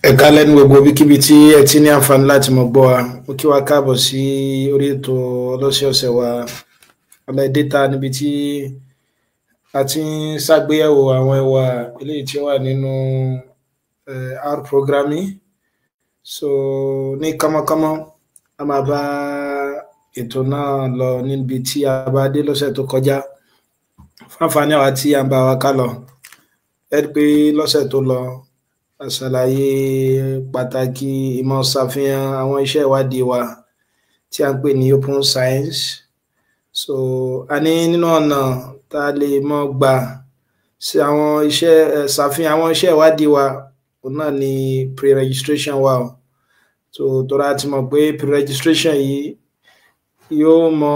Ẹ káalẹ́ ní gbogbo ibikíbi tí ẹ ti ní àǹfààní láti mọ̀ gbọ́ wa. Mo kí wa káàbọ̀ sí orí ètò ọlọ́sẹ̀ọ̀sẹ̀ wa Alẹ́ Data, níbi tí a ti ń ṣàgbéyẹ̀wò àwọn ẹwà eléyìí tí ó wà nínú R programming. So ní kánmọ́kánmọ́, a máa bá ètò náà lọ níbi tí a bá dé lọ́sẹ̀ tó kọjá. Fún àǹfààní àwa tí à ń bá wa ká lọ, ẹ rí i pé lọ́sẹ̀ tó lọ, a ṣàlàyé pàtàkì ìmọ̀ ṣàfihàn àwọn iṣẹ́ ìwádìí wa tí à ń pè ní open science. So a ní nínú ọ̀nà tá a lè mọ́ gbà ṣe àwọn iṣẹ́ ṣàfihàn àwọn iṣẹ́ ìwádìí wa, òun náà ni pre-registration wa o. So torí a ti mọ̀ pé pre-registration yìí yóò mọ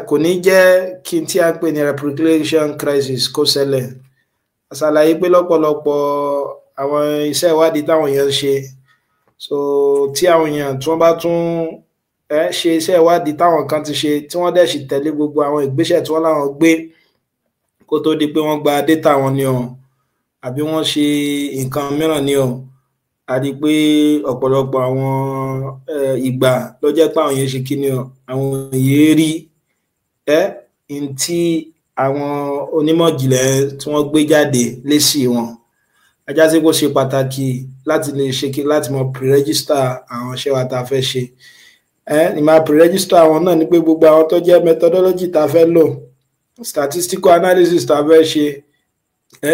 kò ní jẹ́ kí n tí a ń pè ní replication crisis kó ṣẹlẹ̀. A ṣàlàyé pé lọ́pọ̀lọpọ̀ àwọn iṣẹ́ ìwádìí táwọn èèyàn ń ṣe, so tí àwọn èèyàn tí wọ́n bá tún ṣe iṣẹ́ ìwádìí táwọn kan ti ṣe, tí wọ́n dẹ̀ sì tẹ̀lé gbogbo àwọn ìgbésẹ̀ tí wọ́n láwọn gbé kó tó di pé wọ́n gba data wọn ni o, àbí wọ́n ṣe nǹkan mìíràn ni o, a rí i pé ọ̀pọ̀lọpọ̀ àwọn ìgbà ló jẹ́ pé àwọn èèyàn ṣe kí ni o, àwọn èèyàn rí n tí àwọn onímọ̀ ìjìnlẹ̀ tí wọ́n gbé jáde lésì wọn. A já sí pé ó ṣe pàtàkì láti lè ṣe kí láti mọ pre-register àwọn iṣẹ́ wa tá a fẹ́ ṣe. Ìmáa pre-register àwọn náà ni pé gbogbo àwọn tó jẹ́ methodology tá a fẹ́ lò, statistical analysis tá a fẹ́ ṣe,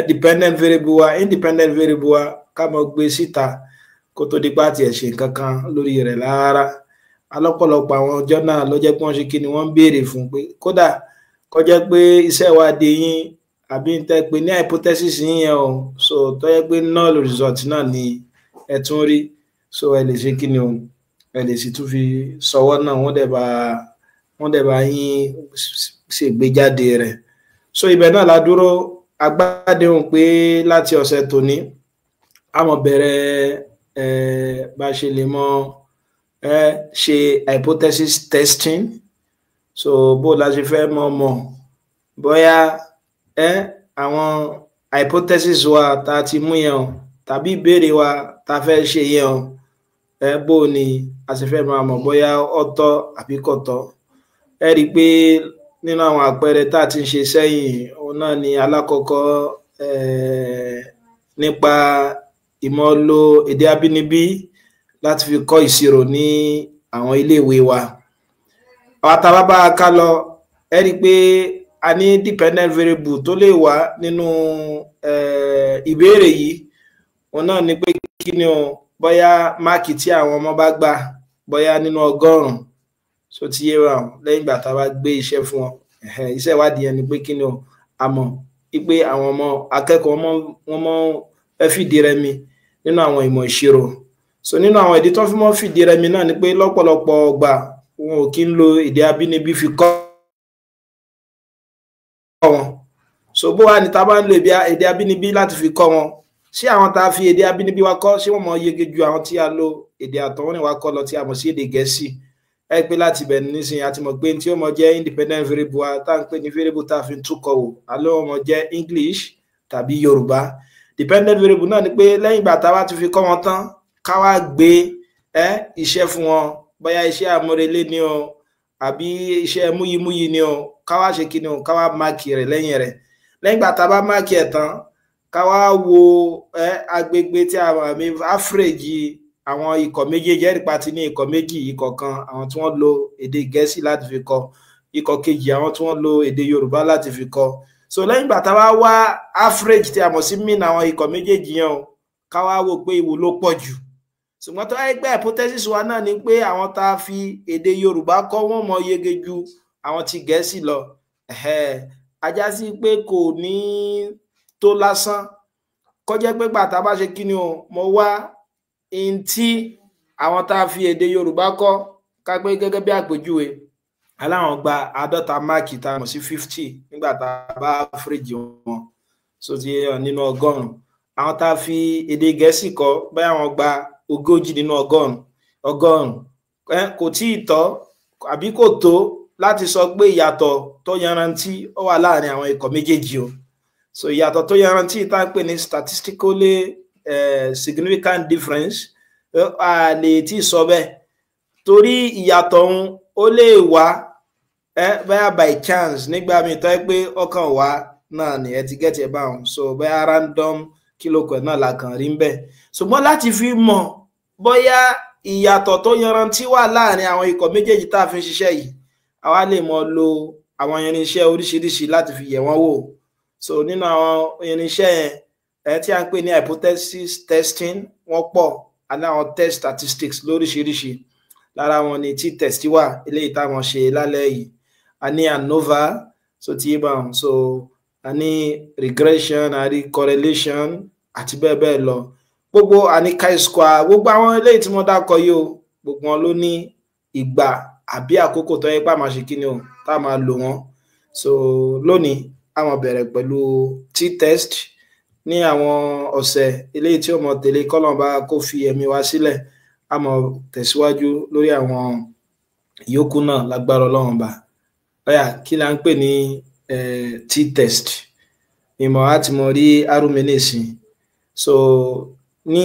dependent variable wa, independent variable wa, ká mọ gbé síta kó tó di pé àti ẹ̀ ṣe nǹkan kan lórí rẹ̀ rárá. Alọ́pọ̀lọpọ̀ àwọn ọjọ́ náà ló jẹ́ pé wọ́n ṣe kí ni wọ́n ń béèrè fún pé kódà kó jẹ́ pé iṣẹ́ ìwádìí yín àbí n tẹ́ pé ní hypothesis yín yẹn o, so tó jẹ́ pé null result náà ni ẹ tún rí, so ẹ lè ṣe kí ni o, ẹ lè sì tún fi ṣọwọ́ náà, wọ́n dẹ̀ bá yín ṣègbéjáde rẹ̀. So ibẹ̀ náà la dúró agbádehùn pé láti ọ̀sẹ̀ tòní, a mọ̀ bẹ̀rẹ̀ bá a ṣe lè mọ ṣe hypothesis testing. So bó la ṣe fẹ́ mọ̀ mọ̀ bóyá àwọn hypothesis wa tá a ti mú yẹn o, tàbí ìbéèrè wa tá a fẹ́ ṣe yẹn o, bó ni a ṣe fẹ́ máa mọ̀ bóyá ó tọ́ àbí kò tọ́. Ẹ rí i pé nínú àwọn àpẹẹrẹ tá a ti ń ṣe sẹ́yìn, òun náà ni alákọ̀ọ́kọ́ nípa ìmọ̀ lo èdè abínibí láti fi kọ́ ìṣirò ní àwọn iléèwé wa. Àwa tá a bá bá a ká lọ, ẹ rí i pé a ní dependent variable tó lè wà nínú ìbéèrè yìí, òun náà ni pé kí ni o, bóyá máàkì tí àwọn ọmọ bá gbà, bóyá nínú 100. So ti yé wa lẹ́yìn ìgbà tá a bá gbé iṣẹ́ fún wọn, iṣẹ́ ìwádìí yẹn ni pé kí ni o, a mọ̀ pé àwọn ọmọ akẹ́kọ̀ọ́ wọn mọ́ fẹ́ fìdí rẹmi nínú àwọn ìmọ̀ ìṣirò. So nínú àwọn ìdí tó fi mọ́ fìdí rẹmi náà ni pé lọ́pọ̀lọpọ̀ ọgbà, wọn ò kí ń lo èdè abínibí fi kọ́ wọn. So bó wà ní tá a bá ń lo èdè abínibí láti fi kọ́ wọn, ṣé àwọn tá a fi èdè abínibí wa kọ́, ṣé wọ́n mọ̀ yege ju àwọn tí a lo èdè àtọ̀húnrìn wa kọ́ lọ, tí a mọ̀ sí èdè Gẹ̀ẹ́sì? Ẹ pé láti ibẹ̀ nísìnyí, a ti mọ̀ pé tí ó mọ̀ jẹ́ independent variable wa, tá à ń pè ní variable tá a fi ń túkọ̀ wò, àlọ́ ó mọ̀ jẹ́ English tàbí Yorùbá. Dependent variable náà ni pé lẹ́yìn ìgbà tá a bá ti fi kọ́ wọn tán, ká wá gbé iṣẹ́ fún wọn, bóyá iṣẹ́ àmúrelé ni o, àbí iṣẹ́ múyimúyi ni o, ká wá ṣe kí ni o, ká wá máàkì rẹ̀ lẹ́yìn rẹ̀. Lẹ́yìn ìgbà tá a bá máàkì ẹ̀ tán, ká wá wo agbègbè tí a mọ̀ ní average àwọn ikọ̀ méjèèjì. Ẹ̀rí pa ti ní ikọ̀ méjì: ikọ̀ kan, àwọn tí wọ́n lo èdè Gẹ̀ẹ́sì láti fi kọ; ikọ̀ kejì, àwọn tí wọ́n lo èdè Yorùbá láti fi kọ. So lẹ́yìn ìgbà tá a bá wá average tí a mọ̀ sí mean àwọn ikọ̀ méjèèjì yẹn o, ká wá wò pé ìwo ló pọ̀ jù. Ṣùgbọ́n tó wáyé pé hypothesis wa náà ni pé àwọn tá a fi èdè Yorùbá kọ́, wọ́n mọ yege ju àwọn ti Gẹ̀ẹ́sì lọ, a já sí pé kò ní tó lásán kọjá pé gbà tá a bá ṣe kí ni o, mo wá in tí àwọn tá a fi èdè Yorùbá kọ́, ká pé gẹ́gẹ́ bí àpèjúwe aláwọn gba 50 máàkì tá a mọ̀ sí 50 nígbà tá a bá average wọn, so ti nínú 100. Àwọn tá a fi èdè Gẹ̀ẹ́sì kọ́, báyà wọn gba 40 nínú 100, kò tí ì tọ́ àbí kò tó láti sọ pé ìyàtọ̀ tó yanrantí ó wà láàrin àwọn ikọ̀ méjèèjì o. So ìyàtọ̀ tó yanrantí tá a ń pè ní statistically significant difference, a lè tí ì sọ bẹ́ẹ̀, torí ìyàtọ̀ ọ̀hún ó lè wá báyà by chance nígbà míì tó yẹ pé ọkàn wá náà ni ẹ ti get ẹ báwọn. So báyà random kílòkọ̀ náà la kàn rí ń bẹ̀. Ṣùgbọ́n láti fi mọ̀ bóyá ìyàtọ̀ tó yanrantí wà láàrin àwọn ikọ̀ méjèèjì tá a fi ń ṣiṣẹ́ yìí, àwa lè mọ lo àwọn irinṣẹ́ oríṣiríṣi láti fi yẹ̀ wọ́n wò. So nínú àwọn irinṣẹ́ yẹn tí a ń pè ní hypothesis testing, wọ́n pọ̀. A ní àwọn test statistics lóríṣiríṣi. Lára wọn ni t-test wà, eléyìí táwọn ṣe lálẹ́ yìí. A ní ANOVA, so ti yé báwọn. So a ní regression, a ní correlation àti bẹ́ẹ̀ bẹ́ẹ̀ lọ. Gbogbo a ní chi-square. Gbogbo àwọn eléyìí tí mo dákọ yìí o, gbogbo wọn ló ní ìgbà àbí àkókò tó yẹ pé a máa ṣe kíni o, tá a máa lò wọ́n. So lónìí, a máa bẹ̀rẹ̀ pẹ̀lú t-test. Ní àwọn ọ̀sẹ̀ eléyìí tí ó mọ̀ tẹ̀lé, kọ́lọ́n bá kó fi ẹ̀mí wa sílẹ̀, a máa tẹ̀síwájú lórí àwọn ìyókù náà lágbára Ọlọ́run bá. Ọ̀yà, kí la ń pè ní t-test? Ìmọ̀ á ti mọ̀ rí arúmi nísìn. So ní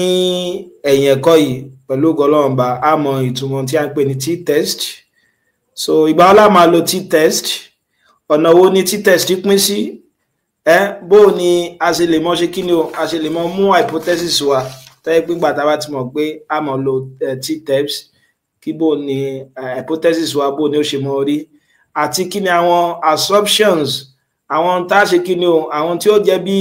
ẹ̀yìn ẹ̀kọ́ yìí, pẹ̀lú ògo Ọlọ́run bá, a mọ ìtumọ̀ tí a ń pè ní t-test. So ìgbà wo la máa lo t-test? Ọ̀nà wo ni t-test pín sí? Bó ni a ṣe lè mọ ṣe kí ni o, a ṣe lè mọ mú hypothesis wa tẹ́lẹ̀ pé gbà tá a bá ti mọ̀ pé a mọ̀ lo t-test, kí bó ni hypothesis wa, bó ni ó ṣe mọ rí, àti kí ni àwọn assumptions, àwọn tá a ṣe kí ni o, àwọn tí ó jẹ́ bí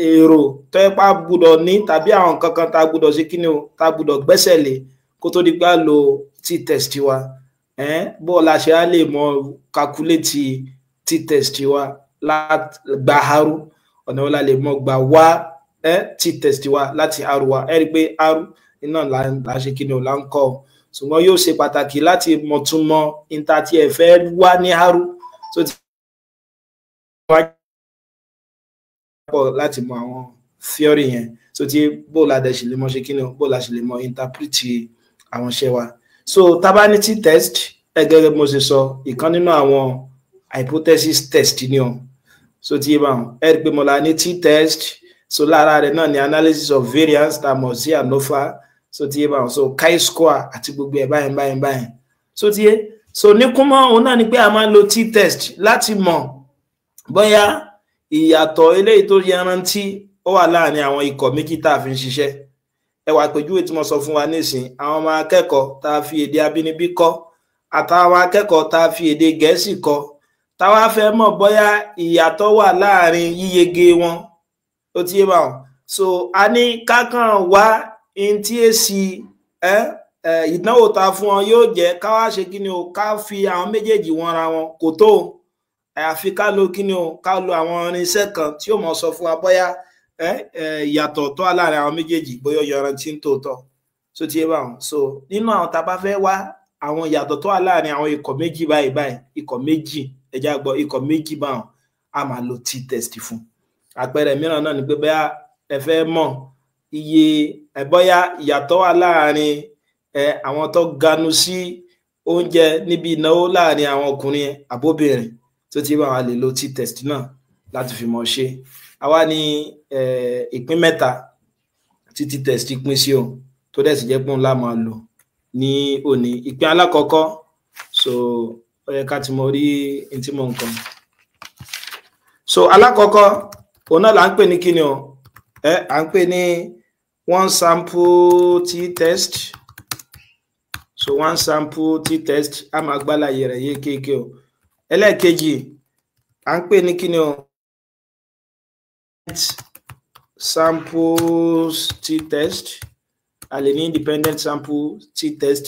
èrò tó yẹ pa gbọ́dọ̀ ní, tàbí àwọn nǹkan kan tá a gbọ́dọ̀ ṣe kí ni o, tá a gbọ́dọ̀ gbẹ́sẹ̀ lé kó tó di pé a lo t-test wa. Bó la ṣe á lè mọ calculate t-test wa gba R? Ọ̀nà wo la lè mọ gbà wá t-test wa láti R wa? Ẹ rí i pé R iná là ń ṣe kí ni o, là ń kọ́. Ṣùgbọ́n yóò ṣe pàtàkì láti mọ̀ tún mọ̀ níta tí ẹ fẹ́ wá ní R tó ti wá pọ̀ láti mọ àwọn theory yẹn. So tí bó la dẹ̀ ṣe lè mọ ṣe kí ni o, bó la ṣe lè mọ interpret àwọn iṣẹ́ wa. So tá bá ní t-test, ẹ gẹ́gẹ́ bí mo ṣe sọ, ìkan nínú àwọn hypothesis test ni o. So tí yé báwọn, ẹ rí i pé mo la ní t-test. So lára rẹ̀ náà ni analysis of variance tá a mọ̀ sí ANOVA. So tí yé báwọn, so chi-square àti gbogbo ẹ̀ báyìí báyìí báyìí. So tí yé, so ní kúmọ́ òun náà ni pé a máa ń lo t-test láti mọ̀ bóyá ìyàtọ̀ eléyìí tó yanrantí ó wà láàrin àwọn ikọ̀ méjì tá a fi ń ṣiṣẹ́. Ẹ wà àpèjúwe tí mo sọ fún wa nísìn, àwọn ọmọ akẹ́kọ̀ọ́ tá a fi èdè abínibí kọ́ àtàwọn akẹ́kọ̀ọ́ tá a fi èdè Gẹ̀ẹ́sì kọ́, táwa fẹ́ mọ̀ bóyá ìyàtọ̀ wà láàrin yíyege wọn. Ó ti yé báwọn. So a ní kákan wá in tí èsì ẹ ẹ ìdánwò tá a fún wọn yóò jẹ́, ká wá ṣe kí ni o, ká fi àwọn méjèèjì wọn ra wọn, kò tó. Àyàfi ká lo kí ni o, ká lo àwọn irinṣẹ́ kan tí ó mọ̀ sọ fún wa bóyá ìyàtọ̀ tó wà láàrin àwọn méjèèjì, bóyá ó yọrantí ń tòótọ́. So ti yé báwọn. So nínú àwọn tá a bá fẹ́ wá àwọn ìyàtọ̀ tó wà láàrin àwọn ikọ̀ méjì báyìí báyìí, ikọ̀ méjì, ẹ já gbọ́, ikọ̀ méjì báwọn, a máa lo t-test fún. Àpẹẹrẹ mìíràn náà ni pé bóyá ẹ fẹ́ mọ̀ iye ẹ, bóyá ìyàtọ̀ wà láàrin àwọn tó ganu sí oúnjẹ níbi ìnáwó láàrin àwọn ọkùnrin àbóbìnrin tó ti bá wa, lè lo t-test náà láti fi mọ̀ ṣe. Àwa ní ìpín mẹ́ta tí t-test pín sí o, tó dẹ̀ sì jẹ́ pé òun la máa lò ní òní. Ìpín alákọ̀ọ́kọ́, so ó yẹ ká ti mọ rí n tí mò ń kọ. So alákọ̀ọ́kọ́ òun náà là ń pè ní kíni o, à ń pè ní one sample t-test. So one sample t-test, a máa gbálàyé rẹ̀ yé kéèké o. Ẹlẹ́ẹ̀kejì à ń pè ní kíni o, samples t-test. A lè ní independent sample t-test.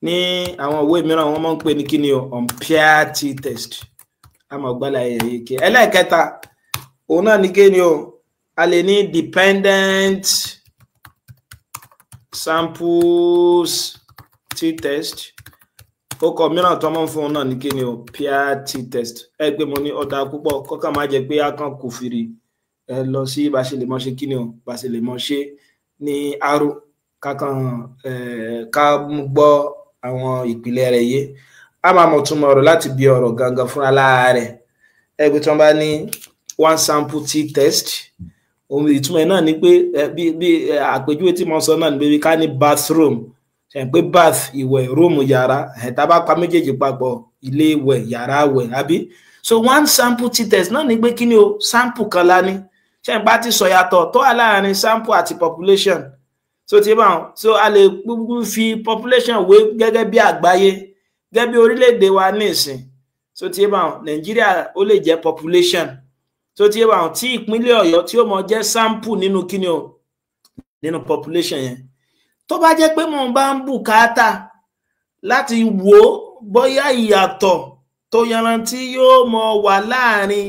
Ní àwọn ìwé mìíràn wọ́n máa ń pè ní kíni o, unpaired t-test. A máa gbálàyé rẹ̀ yé kéèké. Ẹlẹ́ẹ̀kẹta òun náà ní kíni o, a lè ní dependent samples t-test. Ó kọ mìíràn tó máa ń fún un náà ní kíni o, paired t-test. Ẹ pé mo ní ọ̀dà púpọ̀ kọ́kàn má jẹ́ pé a kàn kò fìrì ẹ lọ sí bá ṣe lè mọ ṣe kíni o, bá ṣe lè mọ ṣe ní aró kákan ká gbọ́ àwọn ìpìlẹ̀ rẹ̀ yé. A máa mọ̀ túmọ̀ ọ̀rọ̀ láti bí ọ̀rọ̀ gangan fúnra lára rẹ̀. Ẹ pé tí wọ́n bá ní one sample t-test, ohun ìtumọ̀ náà ni pé bí àpèjúwe tí mo sọ náà ni pé ká ní bathroom, ṣe pé bath ìwẹ̀, room yàrá, tá bá pa méjèèjì papọ̀ ilé ìwẹ̀ yàrá ìwẹ̀ àbí. So one sample t-test náà ni pé kí ni o, sample kan la ní, ṣe bá ti sọ yàtọ̀ tó wà láàrin sample àti population. So ti bá wọn, so a lè fi population wé gẹ́gẹ́ bí àgbáyé, gẹ́gẹ́ bí orílẹ̀-èdè wa ní ìsìn. So ti bá wọn, Nàìjíríà ó lè jẹ́ population. So ti bá wọn, tí ìpínlẹ̀ Ọ̀yọ́ tí ó mọ jẹ́ sample nínú kíni o, nínú population yẹn. Tó bá jẹ́ pé mo bá ń bùkátà láti wò bóyá ìyàtọ̀ tó yanrantí yóò mọ wà láàrin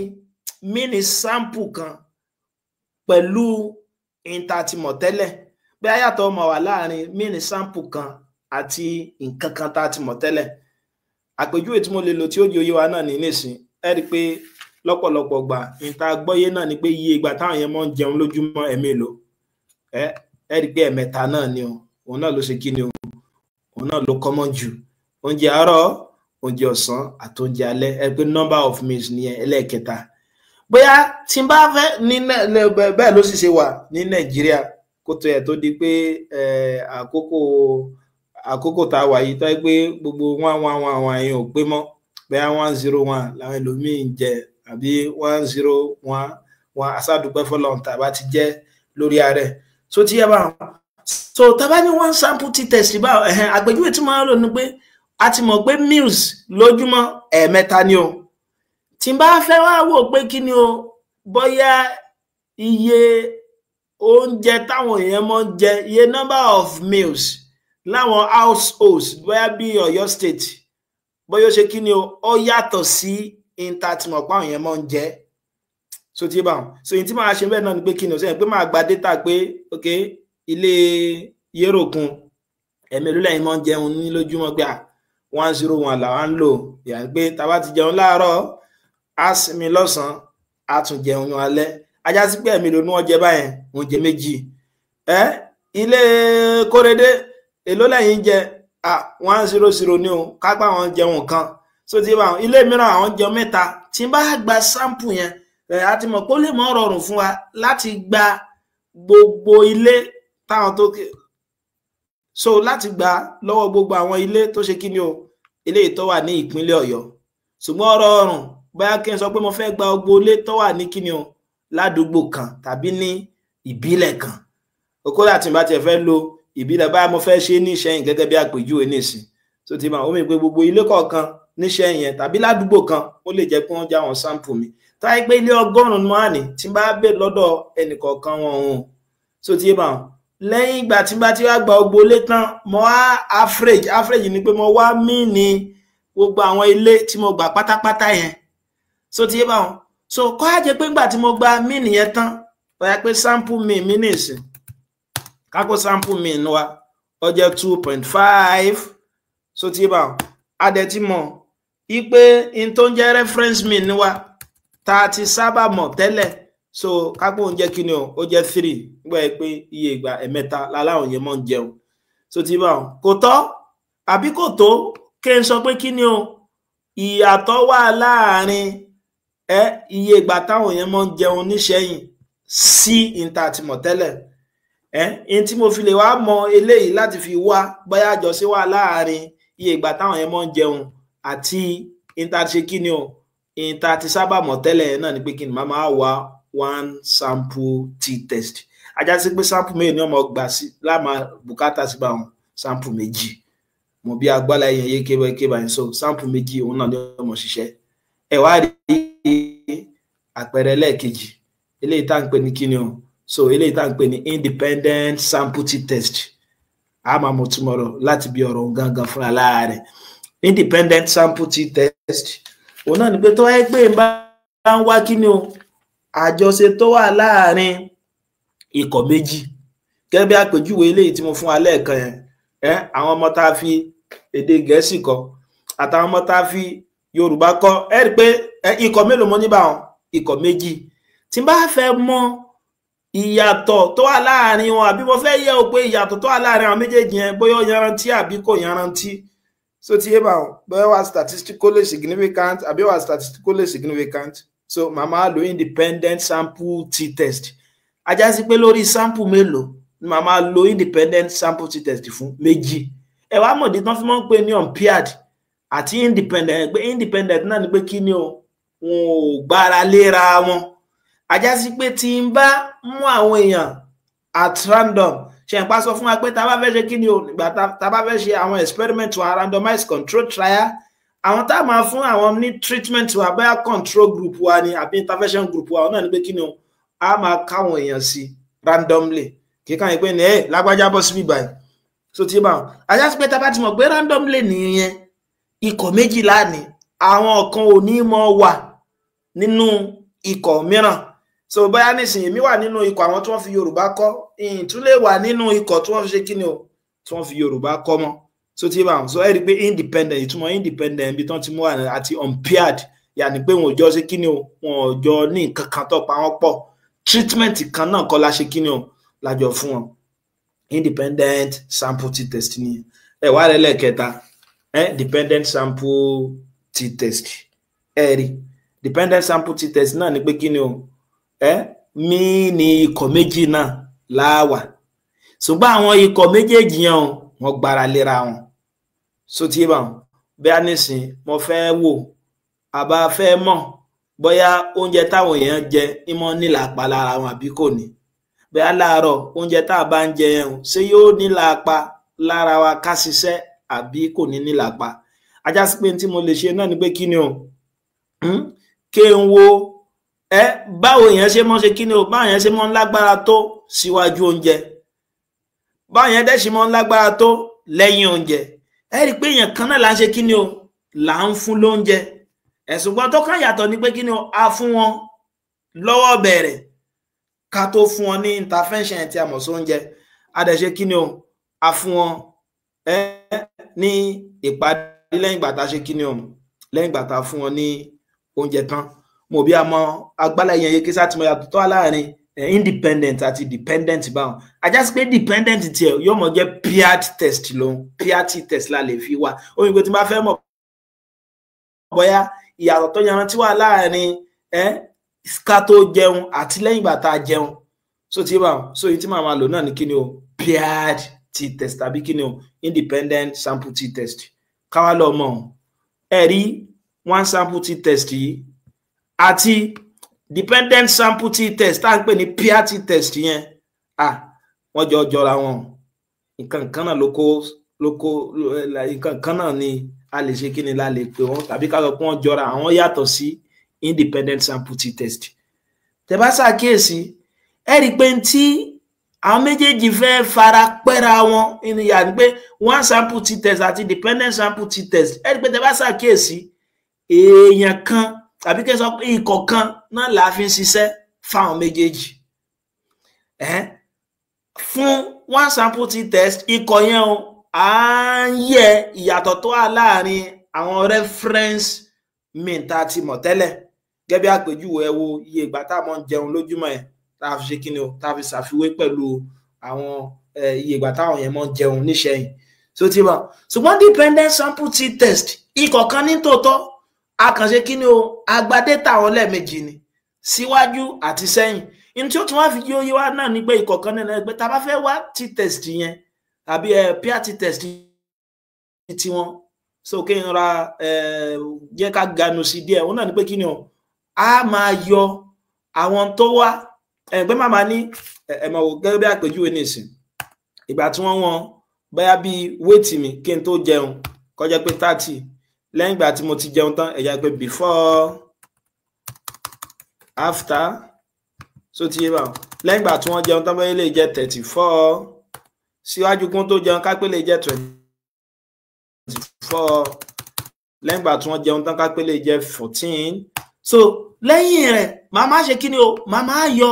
mini sample kan pẹ̀lú ìntàtìmọ̀ tẹ́lẹ̀, bóyá yàtọ̀ mọ wà láàrin mini sample kan àti nǹkan kan tá a ti mọ̀ tẹ́lẹ̀. Àpèjúwe tí mo lè lò tí ó di òye wa náà ní nísìn, ẹ rí i pé lọ́pọ̀lọpọ̀ gbà ìta gbọ́yé náà ni pé iye ìgbà táwọn yẹn mọ́ ń jẹun lójúmọ́ ẹ̀mélòó, ẹ rí i pé ẹ̀mẹ́ta náà ni o, òun náà ló ṣe kí ni o, òun náà ló common jù, oúnjẹ àárọ̀, oúnjẹ ọ̀sán àti oúnjẹ alẹ́. Ẹ pé number of meals ní ẹlẹ́ẹ̀kẹta. Bóyá tí n bá fẹ́ ní bẹ́ẹ̀ ló sì ṣe wà ní Nàìjíríà kó tó yẹ tó di pé àkókò tá a wà yìí, tó yẹ pé gbogbo 1 1 1 1 yẹn ò pé mọ́, bóyá 1 0 1 làwọn ẹlòmíín ń jẹ àbí 1 0 1 1, aṣáàdúpẹ́ fọlọ́run tàbá ti jẹ́ lórí ààrẹ. So ti yẹ bá wọn, so tàbá ní one sample t-test bá àpèjúwe tí mo máa ń lò ní pé a ti mọ̀ pé meals lójúmọ́ ẹ̀ẹ̀mẹ́ta ni o. Tí n bá fẹ́ wá wò pé kí ni o, bóyá iye oúnjẹ táwọn èèyàn máa ń jẹ, iye number of meals láwọn households bóyá bí Ọ̀yọ́ state, bóyá ó ṣe kí ni o, ó yàtọ̀ sí intatimọ̀ páwọn èèyàn máa ń jẹ. So tí bá wọn, so èyí tí màá ṣe bẹ́ẹ̀ náà ni pé kí ni o, sẹ́yìn pé màá gba data pé ok, ilé Yéròkun ẹ̀mẹ́lú lẹ́yìn máa ń jẹun ní lójúmọ́, pé 1 0 1 làwọn ń lò, yàrá pé tá a bá ti jẹun láàárọ̀, á sinmi lọ́sàn-án, á tún jẹun alẹ́, ajá sí pé ẹ̀mí ló ní wọ́n jẹ báyẹn, oúnjẹ méjì. Ilé Kórèdé èló lẹ́yìn jẹ, 1 0 0 ní o, kápá àwọn jẹun kan. So tí bá ilé mìíràn àwọn jẹun mẹ́ta. Tí n bá gba sample yẹn, a ti mọ̀ pé ó lè mọ́ rọrùn fún wa láti gba gbogbo ilé táwọn tó so láti gbà lọ́wọ́ gbogbo àwọn ilé tó ṣe kíni o, ilé tó wà ní ìpínlẹ̀ Ọ̀yọ́. Ṣùgbọ́n ọ̀rọ̀ ọ̀rùn bóyá kí n sọ pé mo fẹ́ gba gbogbo ilé tó wà ní kíni o, ládùúgbò kan tàbí ní ìbílẹ̀ kan, kódà tí n bá tiẹ̀ fẹ́ lo ìbílẹ̀ báyà mo fẹ́ ṣe ní Ìṣẹ́yìn gẹ́gẹ́ bí àpèjúwe nísìn. So ti máa ó mi pé gbogbo ilé kọ̀ọ̀kan níṣẹ́yìn yẹn tàbí ládùúgbò kan, ó lè jẹ́ pé wọ́n já wọn sample mi, táyé pé ilé 100 ni wọ́n á ní, tí n bá bè lọ́dọ̀ ẹnìkọ̀ọ̀kan wọn òun. So ti máa lẹ́yìn ìgbà tí n bá ti wá gba gbogbo ilé tán, mo wá average ni pé mo wá mí ní gbogbo àwọn ilé tí mo gbà pátápátá yẹn. So ti bá wọn, so kọ́ á jẹ́ pé ńgbà tí mo gba mí nìyẹn tán, bóyá pé sample mi nìsín, kákó sample mean wa ó jẹ́ 2.5. So ti bá wọn, a dẹ̀ ti mọ̀ ipe in tó ń jẹ́ reference mean wa tá a ti sábà mọ̀ tẹ́lẹ̀, so kápò ń jẹ́ kí ni o, ó jẹ́ 3, nígbà yẹn pé iye ìgbà ẹ̀mẹ́ta láláwọn yẹn mọ̀ ń jẹun. So ti bá wọn, kò tọ́ àbí kò tó kí n sọ pé kí ni o, ìyàtọ̀ wà láàrin iye ìgbà táwọn yẹn mọ̀ ń jẹun níṣẹ́yìn sí ìta àti mọ̀ tẹ́lẹ̀. In tí mo fi lè wá mọ eléyìí láti fi wá bóyá àjọṣe wà láàrin iye ìgbà táwọn yẹn mọ̀ ń jẹun àti ìta ṣe kí ni o, Ìyẹn tá a ti sábà mọ̀ tẹ́lẹ̀ náà ni pé kí ni màá máa wá one sample t-test. Ajá sí pé sample méjì ni ọmọ gbà sí láàmà bùkátà sí báwọn, sample méjì. Mo bí agbára yẹn yé kébà yẹn. So sample méjì òun náà ni ọmọ ṣiṣẹ́. Ẹ wá rí àpẹẹrẹ lẹ́ẹ̀kejì, eléyìí tá à ń pè ní kíni o? So eléyìí tá à ń pè ní independent sample t-test. A máa mọ̀ túmọ̀ rọ̀ láti bí ọ̀rọ̀ gangan fúnra lára rẹ̀. Independent sample t-test òun náà ni pé tó wáyé pé n bá ń wá kíni o, àjọṣe tó wà láàrin ikọ̀ méjì, gẹ́gẹ́ bí àpèjúwe eléyìí tí mo fún wa lẹ́ẹ̀kan yẹn, ẹ àwọn ọmọ tá a fi èdè Gẹ̀ẹ́sì kọ́ àtàwọn ọmọ tá a fi Yorùbá kọ́, ẹ rí i pé ikọ̀ mélòó mo ní báwọn? Ikọ̀ méjì. Tí n bá fẹ́ mọ̀ ìyàtọ̀ tó wà láàrin wọn, àbí mo fẹ́ yẹ̀ wò pé ìyàtọ̀ tó wà láàrin àwọn méjèèjì yẹn, bóyá ó yanrantí àbí kò yanrantí, so ti yé báwọn, bóyá wà statistically significant àbí wà statistically significant, so màá máa lo independent sample t-test. Ajá sí pé lórí sample mélòó ni màá máa lo independent sample t-test fún? Méjì. Ẹ wá mọ̀dí tán fi máa ń pè ní unpaired àti independent, pé independent náà ni pé kí ni o, wọn ò gbára léra wọn. Ajá sí pé tí n bá mú àwọn èèyàn at random, ṣe ń pa sọ fún wa pé tá a bá fẹ́ ṣe kí ni o, nígbà tá a bá fẹ́ ṣe àwọn experiment wa, randomized control trial, àwọn tá a máa fún àwọn ní treatment wa, bóyá control group wa ni àbí intervention group wa, náà ni pé kí ni o, a máa káwọn èèyàn sí randomly, kì í kàn yín pé ní ẹ lágbájá bọ́ síbí báyìí. So tí bá wọn, ajá sí pé tá a bá ti mọ̀ pé randomly nìyẹn, ikọ̀ méjìlá ni, àwọn kan ò ní mọ̀ wà nínú ikọ̀ mìíràn. So bóyá nísìnyí èmi wà nínú ikọ̀ àwọn tí wọ́n fi Yorùbá kọ́, ìyìn tún lè wà nínú ikọ̀ tí wọ́n fi ṣe kíni o, tí wọ́n fi Yorùbá kọ́ mọ́. So tí bá wọn, so ẹ rí i pé independent, ìtumọ̀ independent ibi tí wọ́n ti mú wà àti unpaired, yàní pé wọn ò jọ ṣe kíni o, wọn ò jọ ní nǹkan kan tó pa wọ́n pọ̀, treatment kan náà kọ́ la ṣe kíni o, lájọ fún wọn. Independent sample t-test ni. Ẹ wá rẹ lẹ́ẹ̀kẹta, dependent sample t-test. Ẹ rí dependent sample t-test náà ni pé kíni o, mí ní ikọ̀ méjì náà láwà, ṣùgbọ́n àwọn ikọ̀ méjèèjì yẹn o, wọ́n gbára léra wọn. So tí bá wọn, bí a nísìn mo fẹ́ wò àbá fẹ́ mọ̀ bóyá oúnjẹ táwọn èèyàn jẹ ìmọ̀ nílàpá lára wọn àbí kò ní, bóyá láàárọ̀ oúnjẹ tá a bá ń jẹ yẹn o, ṣé yóò nílàpá lára wa ká ṣiṣẹ́ àbí kò ní nílàpá. Ajá sí pé tí mo lè ṣe náà ni pé kí ni o, kí n wo báwo èèyàn ṣe mọ́ ṣe kí ni o, báwo èèyàn ṣe mọ́ ń lágbára tó síwájú oúnjẹ, báwo èèyàn dẹ̀ ṣe mọ́ ń lágbára tó lẹ́yìn oúnjẹ. Ẹ rí i pé èèyàn kan náà là ń ṣe kí ni o, là ń fún lóúnjẹ, ẹ̀sùn gbọ́n tó kàn yàtọ̀ ni pé kí ni o, a fún wọn lọ́wọ́ bẹ̀rẹ̀ ká tó fún wọn ní intervention tí a mọ̀ sí oúnjẹ, a dẹ̀ ṣe kí ni o, a fún wọn ní ìparí lẹ́yìn ìgbà tá a ṣe kí ni o, lẹ́yìn ìgbà tá a fún wọn ní oúnjẹ tán. Mo bí a mọ agbálẹ̀ yẹn yé kí sá ti mọ yàtọ̀ tó wà láàrin independent àti dependent báwọn. Ajá sí pé dependent tiẹ̀ yóò mọ̀ jẹ́ paired test lòun, paired test la lè fi wá. Ó yẹ pé tí n bá fẹ́ mọ̀ bóyá ìyàtọ̀ tó yanrantí wà láàrin ká tó jẹun àti lẹ́yìn ìgbà tá a jẹun, so tí báwọn, so èyí tí màá máa lò náà ní kí ni o, paired t-test tàbí kí ni o, independent sample t-test. Káwá lọ mọ̀ ẹ rí one sample t-test yìí àti dependent sample t-test tá à ń pè ní paired t-test yẹn, wọ́n jọ jọra wọn, nǹkan kan náà ló kó nǹkan kan náà ni a lè ṣe kí ni la lè pè wọ́n, tàbí ká sọ pé wọ́n jọra àwọn, yàtọ̀ sí independent sample t-test. Tẹ́ bá ṣàkíyèsí, ẹ rí i pé tí àwọn méjèèjì fẹ́ fara pẹ́ra wọn ní yàrá pé one sample t-test àti dependent sample t-test, ẹ rí i pé tẹ́ bá ṣàkíyèsí, èèyàn kan tàbí kí n sọ pé ikọ̀ kan náà là á fi ń ṣiṣẹ́ fáwọn méjèèjì. Fún one sample t-test, ikọ̀ yẹn o, à ń yẹ ìyàtọ̀ tó wà láàrin àwọn reference mean tá a ti mọ̀ tẹ́lẹ̀, gẹ́gẹ́ bí àpèjúwe, ẹ wo iye ìgbà tá a mọ̀ ń jẹun lójúmọ́ yẹn, tá a fi ṣe kí ni o, tá a fi ṣàfiwé pẹ̀lú àwọn iye ìgbà táwọn yẹn mọ̀ ń jẹun níṣẹ́yìn. So ti bá ṣùgbọ́n dependent sample t-test, ikọ̀ kan ní tòótọ́, a kàn ṣe kí ni o, a gba data wọn lẹ́ẹ̀mejì ni, síwájú àti sẹ́yìn. Ní tí ó tún wá fi yóò yé wa náà ni pé ikọ̀ kan nínú ẹgbẹ́ tá a bá fẹ́ wá t-test yẹn tàbí paired t-test tiwọn, So kí n ra jẹ́ ká ganu sí díẹ̀. Òun náà ni pé kí ni o, a máa yọ àwọn tó wá ẹgbẹ́ màmá ní ẹ̀mọ̀ wò gẹ́gẹ́ bí àpèjúwe nìsín. Ìgbà tí wọ́n wọn bóyá bíi wéètì mi kí n tó jẹun kó jẹ́ pé 30, lẹ́yìn ìgbà tí mo ti jẹun tán ẹ̀yà pé before after. So ti yé báwọn, lẹ́yìn ìgbà tí wọ́n jẹun tán bóyá lè jẹ́ 34, síwájú kún tó jẹun ká pé lè jẹ́ 24, lẹ́yìn ìgbà tí wọ́n jẹun tán ká pé lè jẹ́ 14. So lẹ́yìn rẹ̀ màá má ṣe kí ni o, màá má yọ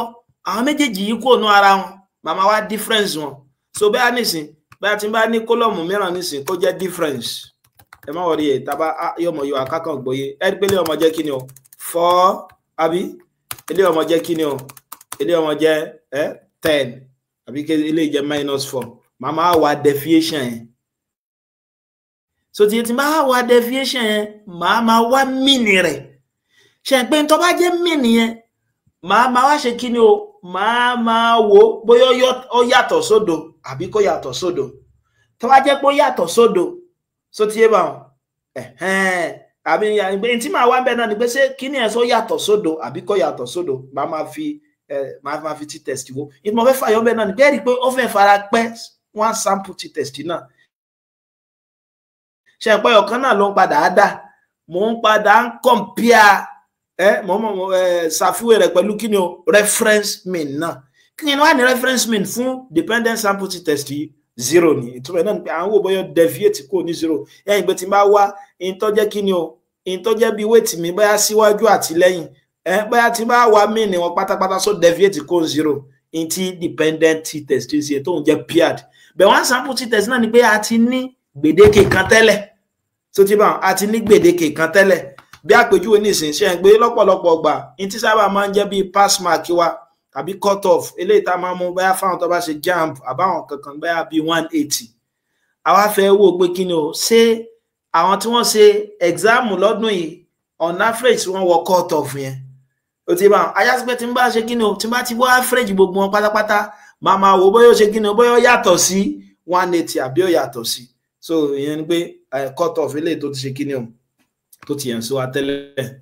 àwọn méjèèjì yìí kúrò nú ara wọn, màá má wá difference wọn. So bẹ́ẹ̀ nísìn, bẹ́ẹ̀ tí n bá ní kólọ́mù mìíràn nísìn kó jẹ́ difference, ẹ má wọrí ẹ̀ tábà yọmọ yọ akákan gbọ́yé. Ẹ rí pé ilé ọmọ jẹ́ kí ni o, 4, àbí ilé ọmọ jẹ́ kí ni o, ilé ọmọ jẹ́ 10, àbí ilé jẹ́ -4. Màá má wá deviation yẹn. So tí tí máa wá deviation yẹn, màá máa wá mean rẹ̀. Ṣe pé tó bá jẹ́ mean yẹn, màá máa wá ṣe kí ni o, màá máa wò bóyá ó yàtọ̀ sódo àbí kò yàtọ̀ sódo. Tó bá jẹ́ pé ó yàtọ̀ sódo, so ti yé báwọn, àbí tí màá wá ń bẹ̀ náà ni pé ṣé kí ni ẹ̀ sọ yàtọ̀ sódo àbí kò yàtọ̀ sódo, màá máa fi t-test wo. Ìtumọ̀ fẹ́ fàyọ̀ bẹ́ẹ̀ náà ni bẹ́ẹ̀ rí i pé ó fẹ́ fara pẹ́ one sample t-test náà. Ṣe pé ọ̀kan náà ló ń padà á dà, mò ń padà ń compare mò ń ṣàfiwé rẹ̀ pẹ̀lú kí ni o, reference mean náà. Kí ni wàá ní reference mean fún dependent sample t-test yìí? 0 ni. Ìtumọ̀ náà ni pé àwọn wò bóyá deviate kúrò ní 0. Ẹ̀yìn pé tí n bá wá in tó jẹ́ kí ni o, in tó jẹ́ bí weight mi bóyá síwájú àti lẹ́yìn, bóyá tí n bá wá mean wọn pátápátá, so deviate kúrò 0. In tí dependent t-test ṣe tóun jẹ́ paired. Bẹ̀ one sample t-test náà ni pé a ti ní gbèdéke kan tẹ́lẹ̀. So ti bá a ti ní gbèdéke kan tẹ́lẹ̀. Bí àpèjúwe nísìn, ṣe ń pé lọ́pọ̀lọpọ̀ ọgbà in tí sábà máa ń jẹ́ bíi pass mark wa àbí cut off eléyìí tá a máa mú bóyá fáwọn tó bá ṣe JAMB àbáwọn kankan bóyá bíi 180. Àwa fẹ́ wò pé kí ni o, ṣé àwọn tí wọ́n ṣe exam lọ́dún yìí on average wọ́n wọ cut off yẹn. Ó ti bá ajá sí pé tí n bá ṣe kí ni o, tí n bá ti wọ́ average gbogbo wọn pátápátá, màá máa wò bóyá ó ṣe kí ni o, bóyá ó yàtọ̀ sí 180 àbí ó yàtọ̀ sí. So ìyẹn ni pé cut off eléyìí tó ti ṣe kí ni o, tó ti yàn sí wa tẹ́lẹ̀.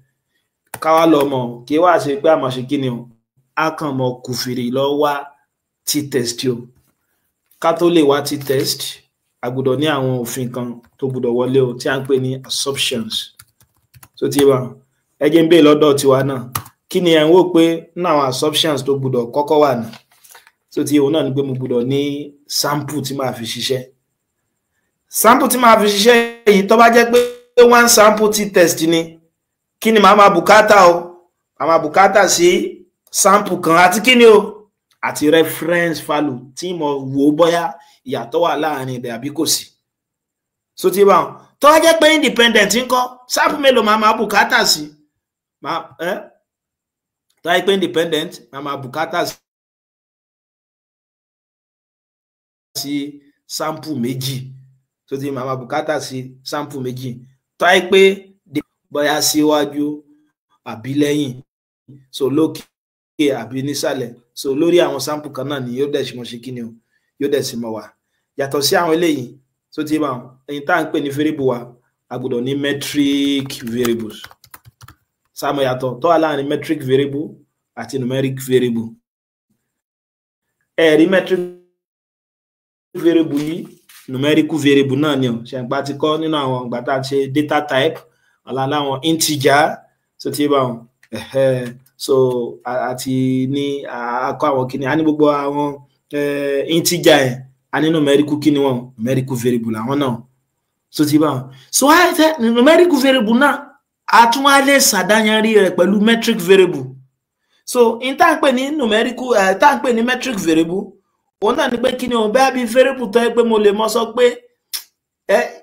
Káwá lọ mọ̀ kí wàá ṣe pé àmọ̀ ṣe kí ni o, a kàn mọ̀ kùfìrì lọ wá t-test o. Ká tó lè wá t-test, a gbọ́dọ̀ ní àwọn òfin kan tó gbọ́dọ̀ wọlé o, tí a ń pè ní assumptions. So ti wà, ẹ jẹ́ ń bèè lọ́dọ̀ tiwa náà, kí ni ẹ̀ ń wò pé nínú àwọn assumptions tó gbọ́dọ̀ kọ́kọ́ wà ní? So ti òun náà ni pé mo gbọ́dọ̀ ní sample tí màá fi ṣiṣẹ́. Sample tí màá fi ṣiṣẹ́ yìí, tó bá jẹ́ pé one sample t-test ni, kí ni màá máa bùkátà o? Màá máa bùkátà sí sample kan àti kí ni o, àti reference value tí mo wò bóyá ìyàtọ̀ wà láàrin ibẹ̀ àbí kò sí. So ti bá wọn, tó bá jẹ́ pé independent ńkọ́, sample mélòó màá máa bùkátà sí? Tó bá jẹ́ pé independent, màá máa bùkátà sí sample méjì. So ti màá máa bùkátà sí sample méjì. Tó bá jẹ́ pé bóyá síwájú àbí lẹ́yìn, so lókè àbí nísàlẹ̀, so lórí àwọn sample kan náà ni yóò dẹ̀ sì mọ̀ ṣe kí ni o, yóò dẹ̀ sì mọ̀ wá. Yàtọ̀ sí àwọn eléyìí, so ti bá wọn, ẹyin tá à ń pè ní variable wa, a gbọ́dọ̀ ní metric variables. Sáàmù yàtọ̀ tó wà láàrin metric variable àti numeric variable. Ẹ̀rí metric variable yìí, numerical variable náà ni o. Ṣẹ̀ǹpá ti kọ́ nínú àwọn ìgbà tá a ṣe data type ọ̀la láwọn integer. So ti bá wọn, so àti ní akọ àwọn kíni, a ní gbogbo àwọn integer yẹn, a ní numerical kíni wọn, numerical variable àwọn náà. So ti bá wọn, so numerical variable náà a tún wá lè ṣàdáyanrí rẹ̀ pẹ̀lú metric variable. So in tá à ń pè ní numerical, tá à ń pè ní metric variable, òun náà ni pé kí ni òun bẹ́ẹ̀ bí variable tó yẹ pé mo lè mọ sọ pé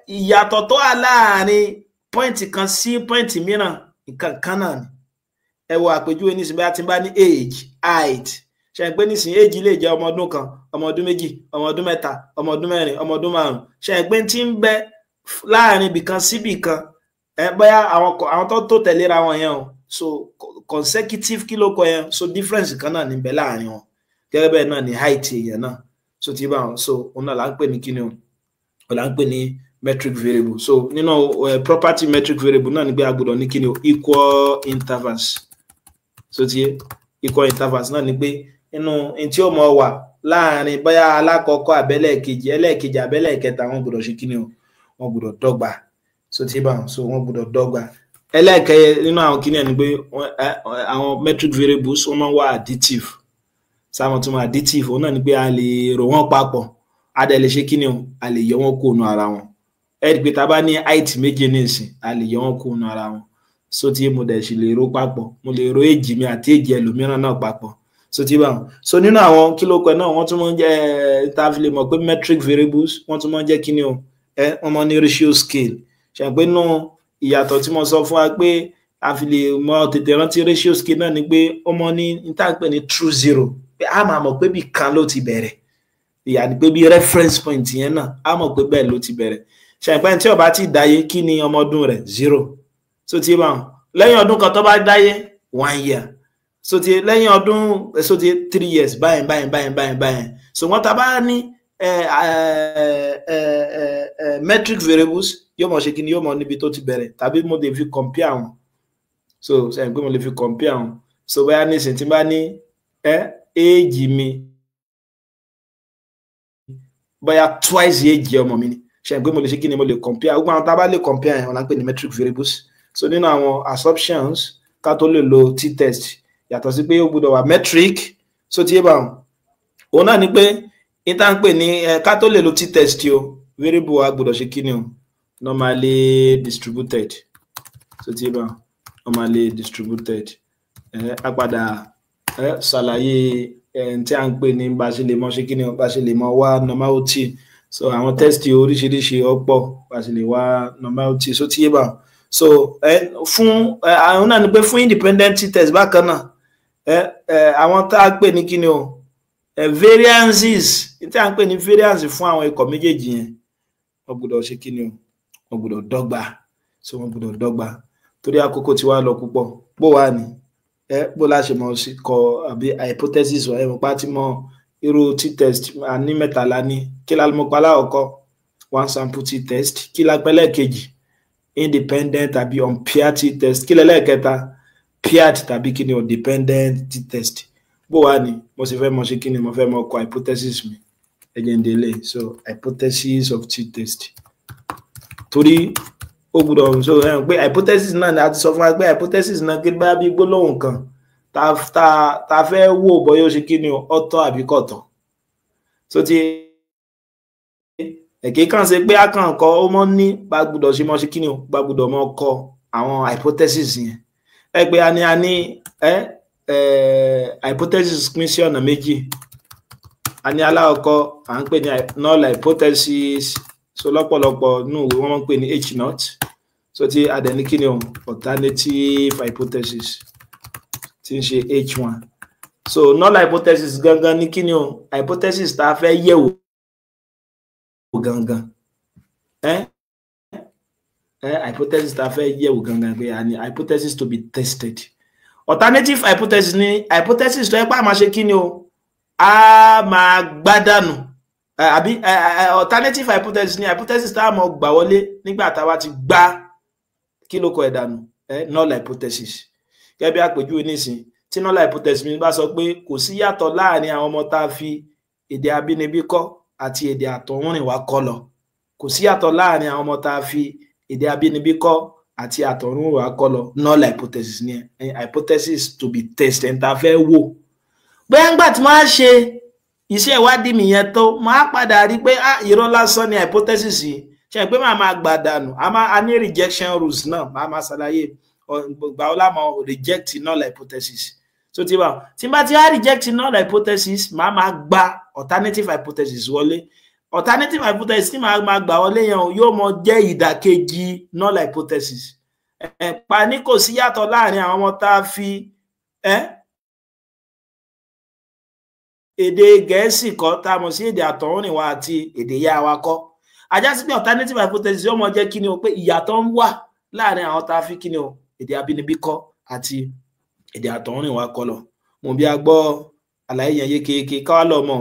ìyàtọ̀ tó wà láàrin point kan sí point mìíràn nǹkan kan náà ni. Ẹ wo àpèjúwe nísìnyí, bá ti bá ní age, height, ṣe pé nísìnyí age lè jẹ́ ọmọ ọdún kan, ọmọ ọdún méjì, ọmọ ọdún mẹ́ta, ọmọ ọdún mẹ́rin, ọmọ ọdún márùn. Ṣe pé tí ń bẹ láàrin ibìkan síbìkan, bóyá àwọn tó tẹ̀léra wọn yẹn o, so consecutive kí ló kọ yẹn, so difference kan náà níbẹ̀ láàrin wọn. Gẹ́gẹ́ bẹ́ẹ̀ náà ni height èèyàn náà. So ti bá wọn, so òun náà là ń pè ní kíni o, òun là ń pè ní Metric variable. So nínú property metric variable náà ni pé a gbọ́dọ̀ ní kí ni o? Equal intervals. So ti equal intervals náà ni pé nínú n tí ó mọ wà láàrin bóyá alákọ̀ọ́kọ́ àbẹ́lẹ̀kejì, ẹlẹ́ẹ̀kejì àbẹ́lẹ̀kẹta, wọ́n gbọ́dọ̀ ṣe kí ni o? Wọ́n gbọ́dọ̀ dọ́gba. So ti bá so wọ́n gbọ́dọ̀ dọ́gba. Ẹlẹ́ẹ̀kẹyẹ nínú àwọn kíní ẹ̀ ni pé àwọn metric variables, wọ́n máa ń wà additive. Sáwọn tó máa additive, òun náà ni pé a lè rò wọ́n papọ̀, a dẹ̀ lè ṣe kíni o? A lè yọ wọ́n kúrò nínú ara wọn. Ẹ rí i pé tá a bá ní height méjì nísìn, a lè yọ wọ́n kúrò nínú ara wọn. So tí mo dẹ̀ sì lè ro papọ̀, mo lè ro age mi àti age ẹlòmíràn náà papọ̀. So tí báwọn so nínú àwọn kí ló kọ náà, wọ́n tún máa ń jẹ́ tá a fi lè mọ̀ pé metric variables, wọ́n tún máa ń jẹ́ kíni o? Wọ́n máa ń ní ratio scale. Ṣe pé nínú ìyàtọ̀ tí mo sọ fún wa pé a fi lè mọ tètè rántí ratio scale náà ni pé ó mọ ní ní tá à ń pè ní true zero, pé a máa mọ̀ pé bí kan ló ti bẹ̀rẹ̀, ìyà ni pé bí reference point yẹn náà, a mọ̀ pé bẹ́ẹ̀ ló ti bẹ̀rẹ̀. Ṣe pé tí ó bá ti dáyé, kí ni ọmọ ọdún rẹ̀? 0. So ti bá wọn lẹ́yìn ọdún kan tó bá dáyé, 1 year. So ti lẹ́yìn ọdún, so ti 3 years, báyìí báyìí báyìí báyìí báyìí. So wọ́n ta bá ní metric variables, yóò mọ̀ ṣe kí ni? Yóò mọ̀ níbi tó ti bẹ̀rẹ̀, tàbí mo lè fi compare wọn. So ṣe pé mo lè fi compare wọn. So bóyá nísìnyí, tí n bá ní age mi bóyá twice age ọmọ mi ni, ṣe pé mo lè ṣe kí ni? Mo lè compare. Gbogbo àwọn tá a bá lè compare yẹn, wọn là ń pè ní metric variables. So nínú àwọn assumptions ká tó lè lo t-test, yàtọ̀ sí pé ó gbọ́dọ̀ wà metric, so tí yé bá wọn, òun náà ni pé níta ń pè ní ká tó lè lo t-test o, variable wa gbọ́dọ̀ ṣe kí ni o? Normally distributed. So tí yé bá wọn, normally distributed. A padà ṣàlàyé tí a ń pè ní bá ṣe lè mọ ṣe kí ni o, bá ṣe lè mọ wá normality. So àwọn test oríṣiríṣi ọ̀pọ̀ bá ṣe lè wá normality. So tí yé bá wọn, so fún àwọn náà ni pé fún independent t-test bákan náà, àwọn tá a pè ní kí ni o, variances, tí a ń pè ní variance fún àwọn ikọ̀ méjèèjì yẹn, wọ́n gbọ́dọ̀ ṣe kí ni o? Wọ́n gbọ́dọ̀ dọ́gba. So wọ́n gbọ́dọ̀ dọ́gba. Torí àkókò tí wàá lọ púpọ̀, bó wà ní bó la ṣe mọ̀ sí kọ àbí hypothesis wa? Ẹ mọ̀ pa ti mọ irú t-test a ní, mẹ́tàlá ní. Kí la mọ̀ pa lákọ̀ọ́kọ́? One sample t-test. Kí la pẹ́ lẹ́ẹ̀kejì? Independent tàbí unpaired t-test. Kí lẹ́lẹ́kẹta? Paired tàbí kí ni o? Dependent t-test. Bó wà ní mo sì fẹ́ mọ̀ ṣe kí ni? Mo fẹ́ mọ̀ kọ hypothesis mi, ẹ jẹ́ n délé. So hypothesis of t-test, torí ó gbọ́dọ̀ so ẹ pé hypothesis náà ni a ti sọ fún wa pé hypothesis náà, kí bá bí gbólóhùn kan tá fẹ́ wò bóyá ó ṣe kí ni o, ọ̀tọ̀ àbí kọ̀tọ̀. So ti ẹ̀kẹ́ kàn ṣe pé a kàn kọ, ó mọ́ ní bá gbọ́dọ̀ ṣe mọ́ ṣe kí ni o, bá gbọ́dọ̀ mọ́ kọ àwọn hypothesis yẹn. Ẹ pé a ní ẹ ẹ hypothesis pín sí ọ̀nà méjì. A ní alákọ̀ọ́kọ́, à ń pè ní null hypothesis. So lọ́pọ̀lọpọ̀ nínú ìwé, wọ́n máa ń pè ní H naught. So tí a dẹ̀ ní kí ni o? Alternative hypothesis, tí ń ṣe H1. So null hypothesis gangan ní kí ni o? Hypothesis tá a fẹ́ yẹ̀wò gangan. Ẹ hypothesis tá a fẹ́ yẹ̀wò gangan, pé a ní hypothesis to be tested. Alternative hypothesis ní hypothesis tó yẹ pé a máa ṣe kí ni o? A máa gbádànù, àbí alternative hypothesis ní hypothesis tá a mọ̀ gbà wọlé nígbà tá a bá ti gbá kí ló kọ ẹ̀ dànù, null hypothesis. Gẹ́gẹ́ bí àpèjúwe nísìn, tí null hypothesis mi bá sọ pé kò sí yàtọ̀ láàrin àwọn ọmọ tá a fi èdè abínibí kọ́ àti èdè àtọ̀húnrìnwá kọ́ lọ, kò sí yàtọ̀ láàrin àwọn ọmọ tá a fi èdè abínibí kọ́ àti àtọ̀húnrìnwá kọ́ lọ, null hypothesis ni ẹ hypothesis to be tested, ẹni tá a fẹ́ wò. Bóyá ńgbà tí wọ́n á ṣe iṣẹ́ ìwádìí mi yẹn tó, máa padà rí pé ah, irọ́ lásán ni hypothesis yìí, ṣe pé màá máa gbà dànù. A máa ní rejection rules náà, màá máa ṣàlàyé gbà ó lámọ̀ reject null hypothesis. So tí bá ti wá reject null hypothesis, màá máa gba alternative hypothesis wọlé. Alternative hypothesis tí màá máa gbà wọlé yẹn yóò mọ jẹ́ ìdàkejì null hypothesis. Ẹ̀ pa ní kò sí yàtọ̀ láàrin àwọn ọmọ tá a fi èdè Gẹ̀ẹ́sì kọ́, tá a mọ̀ sí èdè àtọ̀húnrìnwá, àti èdè ìyá wa kọ́. Ajá sí pé alternative hypothesis yóò mọ jẹ́ kí ni o? Pé ìyàtọ̀ ń wà láàrin àwọn tá a fi kí ni o, èdè abínibí kọ́ àti èdè àtọ̀húnrìnwá kọ́ lọ. Mo bí a gbọ́ àlàyé yẹn yékéyéké, káwá lọ mọ̀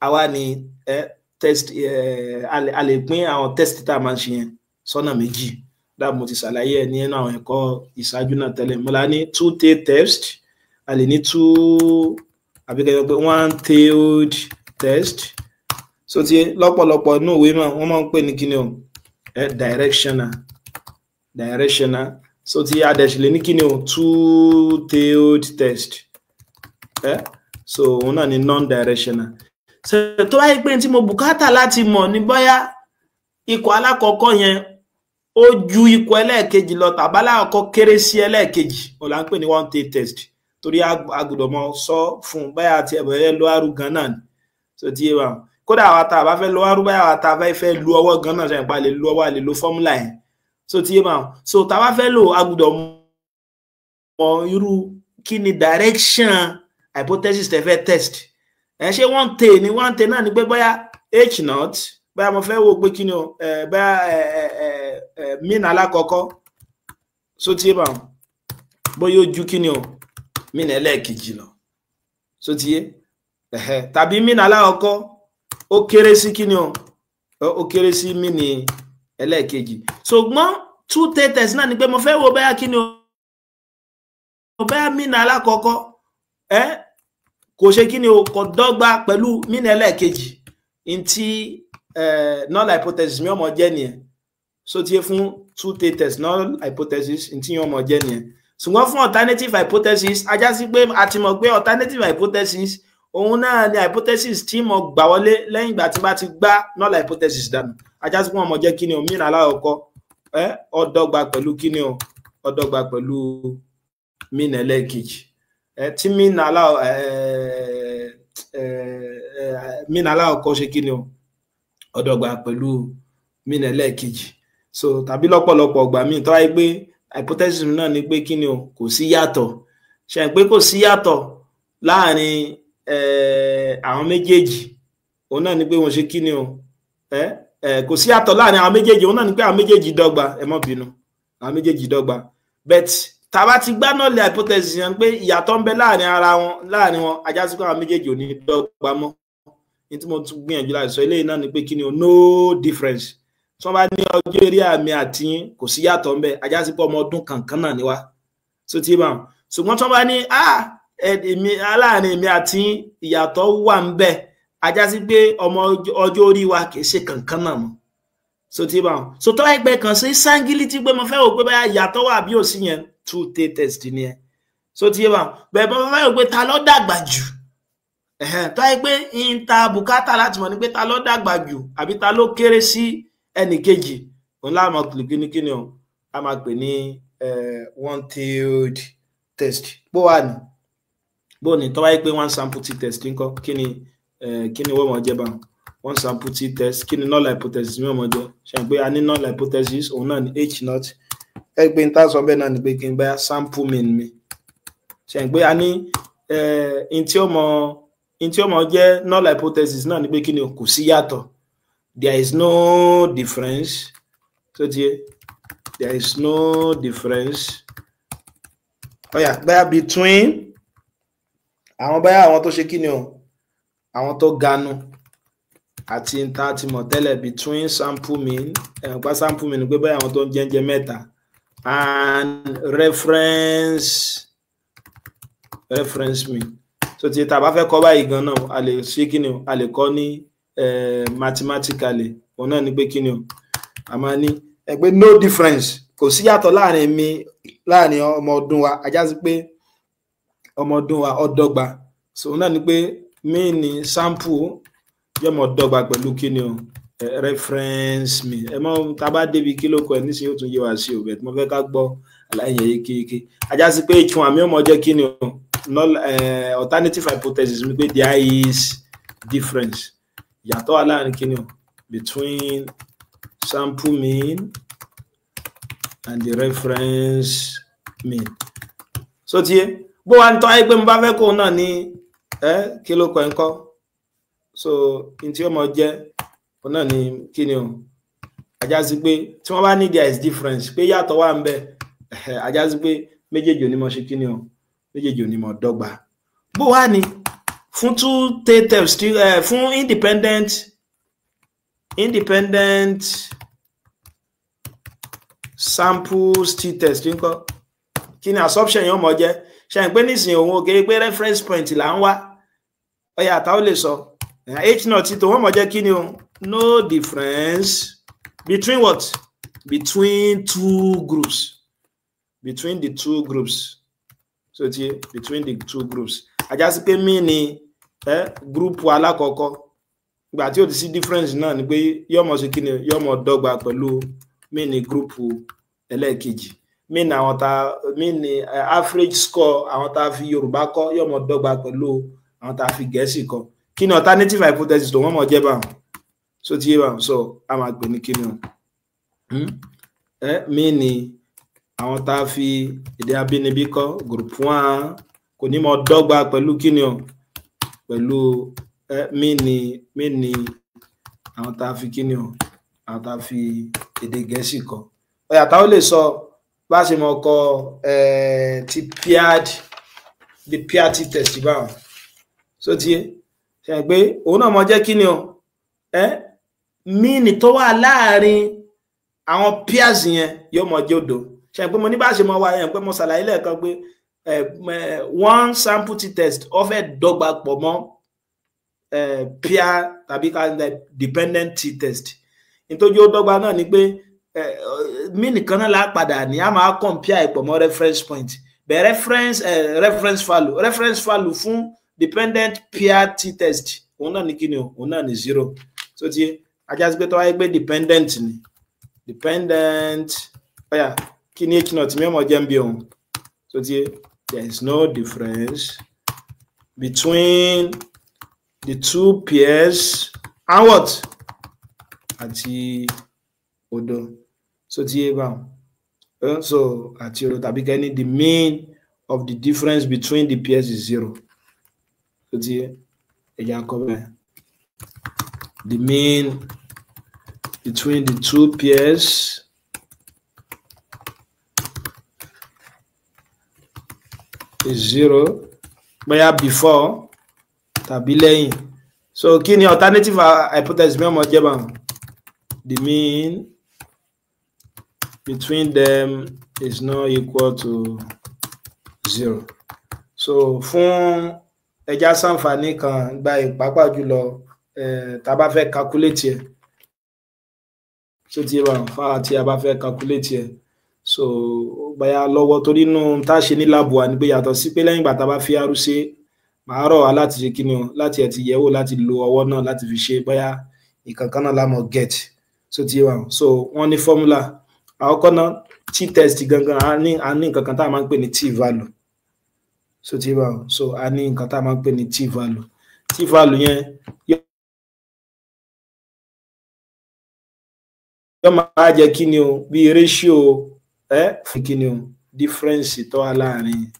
àwa ni test, a lè pín àwọn test tá a máa ń ṣe yẹn sọ́nà méjì. Dáàbò mo ti ṣàlàyé ẹ ní ẹnu àwọn ẹ̀kọ́ ìṣáájú náà tẹ́lẹ̀. Mo la ní two tail test, a lè ní two, àbí kẹ́kẹ́ pé one tailed test. So ti lọ́pọ̀lọpọ̀ inú ìwé náà, wọ́n máa ń pè ní kíni o, directional. So ti a dẹ̀ sì lè ní kíni o, two tailed test. So òun náà ni non-directional. So tó bá yẹ pé tí mo bùkátà láti mọ̀ ní bóyá ikọ̀ alákọ̀ọ́kọ́ yẹn ó ju ikọ̀ ẹlẹ́ẹ̀kejì lọ tàbí alákọ̀ọ́kọ́ kéré sí ẹlẹ́ẹ̀kejì, ó là ń pè ní one tail test, torí a gbọ́dọ̀ mọ sọ fún báyà àti ẹ̀bẹ̀rẹ̀ lo arú gan náà ni. So ti yé wa, kódà àwa tá a bá fẹ́ lo arú, báyà àwa tá a fẹ́ lu ọwọ́ gan náà, sẹ́yìn pa lè lu ọwọ́, a lè lo fọ́múlà yẹn. So ti yé wa, so tá a bá fẹ́ lò, a gbọ́dọ̀ mọ irú kí ni direction hypothesis tẹ́ fẹ́ test. Ẹ ṣé one tail ni. One tail náà ni pé bóyá h naught, bóyá mo fẹ́ wo pé kí ni o, bóyá mean alákọ̀ọ́kọ́, so ti yé wa, bóyá ó ju kí ni o, mean ẹlẹ́ẹ̀kejì lọ. So ti yé, tàbí mean alákọ̀ọ́kọ́ ó kéré sí kí ni o, ó kéré sí mean ẹlẹ́ẹ̀kejì. Ṣùgbọ́n two tail test náà ni pé mo fẹ́ wo bóyá kí ni o, bóyá mean alákọ̀ọ́kọ́ kò ṣe kí ni o, kò dọ́gba pẹ̀lú mean ẹlẹ́ẹ̀kejì. Ntí null hypothesis mi ọmọ jẹ́ nìyẹn. So ti yé, fún two tail test, null hypothesis ntí yẹn ọmọ jẹ́ nìyẹn. Ṣùgbọ́n fún alternative hypothesis, a já sí pé a ti mọ̀ pé alternative hypothesis, òun náà ni hypothesis tí mo gbà wọlé lẹ́yìn ìgbà tí bá ti gbá null hypothesis dànù. A já sí pé wọ́n mọ̀ jẹ́ kí ni o, mean alákọ̀ọ́kọ́ ó dọ́gba pẹ̀lú kí ni o, ó dọ́gba pẹ̀lú mean ẹlẹ́ẹ̀kejì. Tí mean alákọ̀ọ́kọ́ ṣe kí ni o, ó dọ́gba pẹ̀lú mean ẹlẹ́ẹ̀kejì. So tàbí lọ́pọ̀lọpọ̀ ọgbà míì tó wáyé pé hypothesis náà ni pé kí ni o, kò sí yàtọ̀, ṣe pé kò sí yàtọ̀ láàrin àwọn méjèèjì, òun náà ni pé wọ́n ṣe kí ni o, kò sí yàtọ̀ láàrin àwọn méjèèjì, òun náà ni pé àwọn méjèèjì dọ́gba. Ẹ má bínú, àwọn méjèèjì dọ́gba. But tá bá ti gbá null hypothesis yẹn pé ìyàtọ̀ ń bẹ láàrin ara wọn, láàrin wọn, a já sí pé àwọn méjèèjì ò ní dọ́gba mọ́. Ní tí mo tún gbìyànjú láti sọ eléyìí náà ni pé kí ni o, no difference. Tí wọ́n bá ní ọjọ́ eré àmì àti yín kò sí yàtọ̀ ńbẹ, a já sí pé ọmọ ọdún kankan náà ni wá. So tí bá wọn, ṣùgbọ́n tí wọ́n bá ní èmi aláàrin èmi àti yín ìyàtọ̀ wà ńbẹ, a já sí pé ọmọ ọjọ́ orí wa kì í ṣe kankan náà mọ́. So tí bá wọn, so tọ́ ẹgbẹ́ kan sí sángílítì pé mo fẹ́ wò pé báyà ìyàtọ̀ wà bí ò sí yẹn, two tail test ni ẹ. So tí bá wọn bẹ́ẹ̀, bá fẹ́ wò pé ta ló dàgbà jù, tọ́ ẹ pé ń ta bùkátà láti mọ̀ ní pé ta ló dàgbà jù àbí ta ló kéré sí ẹnì kejì, òun láàmú kíni kíni o, a máa pè ní one tailed test. Bó wà ní, bó ní tó bá yẹ pé one sample t test ńkọ́, kí ni wọ́n mọ̀ jẹ́ báwọn? One sample t test, kí ni null hypothesis mi wọ́n mọ̀ jẹ́? Ṣe pé a ní null hypothesis, òun náà ní h naught. Ẹ pé n tá sọ bẹ́ẹ̀ náà ni pé kí n bá sample mean mi, ṣe pé a ní n tí ó mọ̀ jẹ́ null hypothesis náà ni pé kí ni o, kò sí yàtọ̀, there is no difference. So ti there is no difference, ó yá, báyà between àwọn, báyà àwọn tó ṣe kí ni o, àwọn tó ganu àti nta ti mọ̀ tẹ́lẹ̀, between sample mean, ẹ̀ǹpa sample mean pé báyà àwọn tó ń jẹ́ńjẹ mẹ́ta, and reference mean. So ti tá a bá fẹ́ kọ́ báyìí gan náà, a lè ṣe kí ni o, a lè kọ́ ní mathematically. Òun náà ni pé kí ni o, a máa ní ẹ pé no difference, kò sí yàtọ̀ láàrin mi, láàrin ọmọ ọdún wa, a já sí pé ọmọ ọdún wa ó dọ́gba. So òun náà ni pé mean ní sample yóò mọ dọ́gba pẹ̀lú kí ni o, reference mean. Ẹ mọ tá a bá débi kí ló kọ ẹ nísìnyí, ó tún yé wa sí o, bẹ́ẹ̀ mo fẹ́ ká gbọ́ àlàyé yẹn yékéyéké. A já sí pé ìtún àmì ọmọ jẹ́ kí ni o, null alternative hypothesis mi pé there is difference, ìyàtọ̀ wà láàrin kí ni o, between sample mean and the reference mean. So tiye bó wa ń tọ́ ayé pé mo bá fẹ́ kóun náà ní kí ló kọ ẹ̀ ń kọ́. So n tí ó mọ jẹ́ òun náà ní kí ni o, a já sí pé tí wọ́n bá ní there is difference, pé yàtọ̀ wà ń bẹ, a já sí pé méjèèjì ò ní mọ ṣe kí ni o, méjèèjì ò ní mọ dọ́gba. Bó wà ní fún two tail test, fún independent Independent samples t-test ńkọ́? Kí ni assumption yẹn ó mọ jẹ́? Ṣe ń pé nísìnyí òun ò kéré pé reference point là ń wá. Ọyà àtàwọn lè sọ h naught tí tòun mọ jẹ́ kí ni o? No difference between what? Between two groups, between the two groups. So ti between the two groups, ajá sí pé mean ni group alákọ̀ọ́kọ́, ìgbà tí ó ti sí difference náà ni pé yóò mọ sí kí ni, yóò mọ dọ́gba pẹ̀lú mean ni group ẹlẹ́ẹ̀kejì. Mean àwọn tá mean ni average score àwọn tá a fi Yorùbá kọ́ yóò mọ dọ́gba pẹ̀lú àwọn tá a fi Gẹ̀ẹ́sì kọ́. Kí ni alternative hypothesis tó wọ́n mọ̀ jẹ́ báwọn? So ti yé báwọn. So a máa pè ní kí ni o? Mean ni àwọn tá a fi èdè abínibí kọ́, group one, kò ní mọ dọ́gba pẹ̀lú kí ni o? Pẹ̀lú mean ni àwọn tá a fi kí ni o? Àwọn tá a fi èdè Gẹ̀ẹ́sì kọ́. Ọ̀yà táwọn lè sọ bá a ṣe mọ̀ kọ ti paired, the paired test báwọn. So ti yé, ṣe pé òun náà mọ jẹ́ kí ni o? Mean tó wà láàrin àwọn pairs yẹn yóò mọ jẹ́ òdo. Ṣe pé mo ní bá a ṣe mọ wá yẹn pé mo ṣàlàyé lẹ́ẹ̀kan pé one sample t-test ó fẹ́ dọ́gba pọ̀ mọ́ pair tàbí ká dependent t-test. Nítorí ó dọ́gba náà ni pé mean kan náà la padà ní a máa compare pọ̀ mọ́ reference point bẹ́ẹ̀, reference value, reference value fún dependent pair t-test, òun náà ní kí ni o? Òun náà ní zero. So ti ajá sí pé tó wáyé pé dependent ni, dependent, ọ̀yà, kí ni h naught mẹ́mọ̀ jẹ́ ń bí òun? So ti there is no difference between the two pairs and what? Àti òdo. So ti yé báwọn. So àti òdo, tàbí kẹ́ni the mean of the difference between the pairs is zero. So ti yé, ẹ̀yà kọ́ bẹ́ẹ̀, the mean between the two pairs is zero, bóyá before tàbí lẹ́yìn. So kí ni alternative hypothesis mẹ́mọ̀ jẹ́ báwọn? The mean between them is not equal to zero. So fún ẹja ṣàǹfààní kan gba ìpápá jùlọ, tá a bá fẹ́ calculate ẹ̀. So tí wà fáwọn tí a bá fẹ́ calculate ẹ̀, so bóyá lọ́wọ́ torí inú tá a ṣe ní lab wa ni pé yàtọ̀ sí pé lẹ́yìn ìgbà tá a bá fi arú ṣe, màá rọ̀ wá láti ṣe kí ni o? Láti ẹ̀ ti yẹ̀wò, láti lo ọwọ́ náà láti fi ṣe, bóyá ìkankan náà la mọ̀ get. So ti wà, so wọ́n ní formula àkọ́kọ́ náà, t-test gangan, a ní nǹkan kan tá a máa ń pè ní t value. So ti wà, so a ní nǹkan tá a máa ń pè ní t value. T value yẹn yóò máa jẹ́ kí ni o? Bí ratio fún kí ni o? Difference tó wà láàrin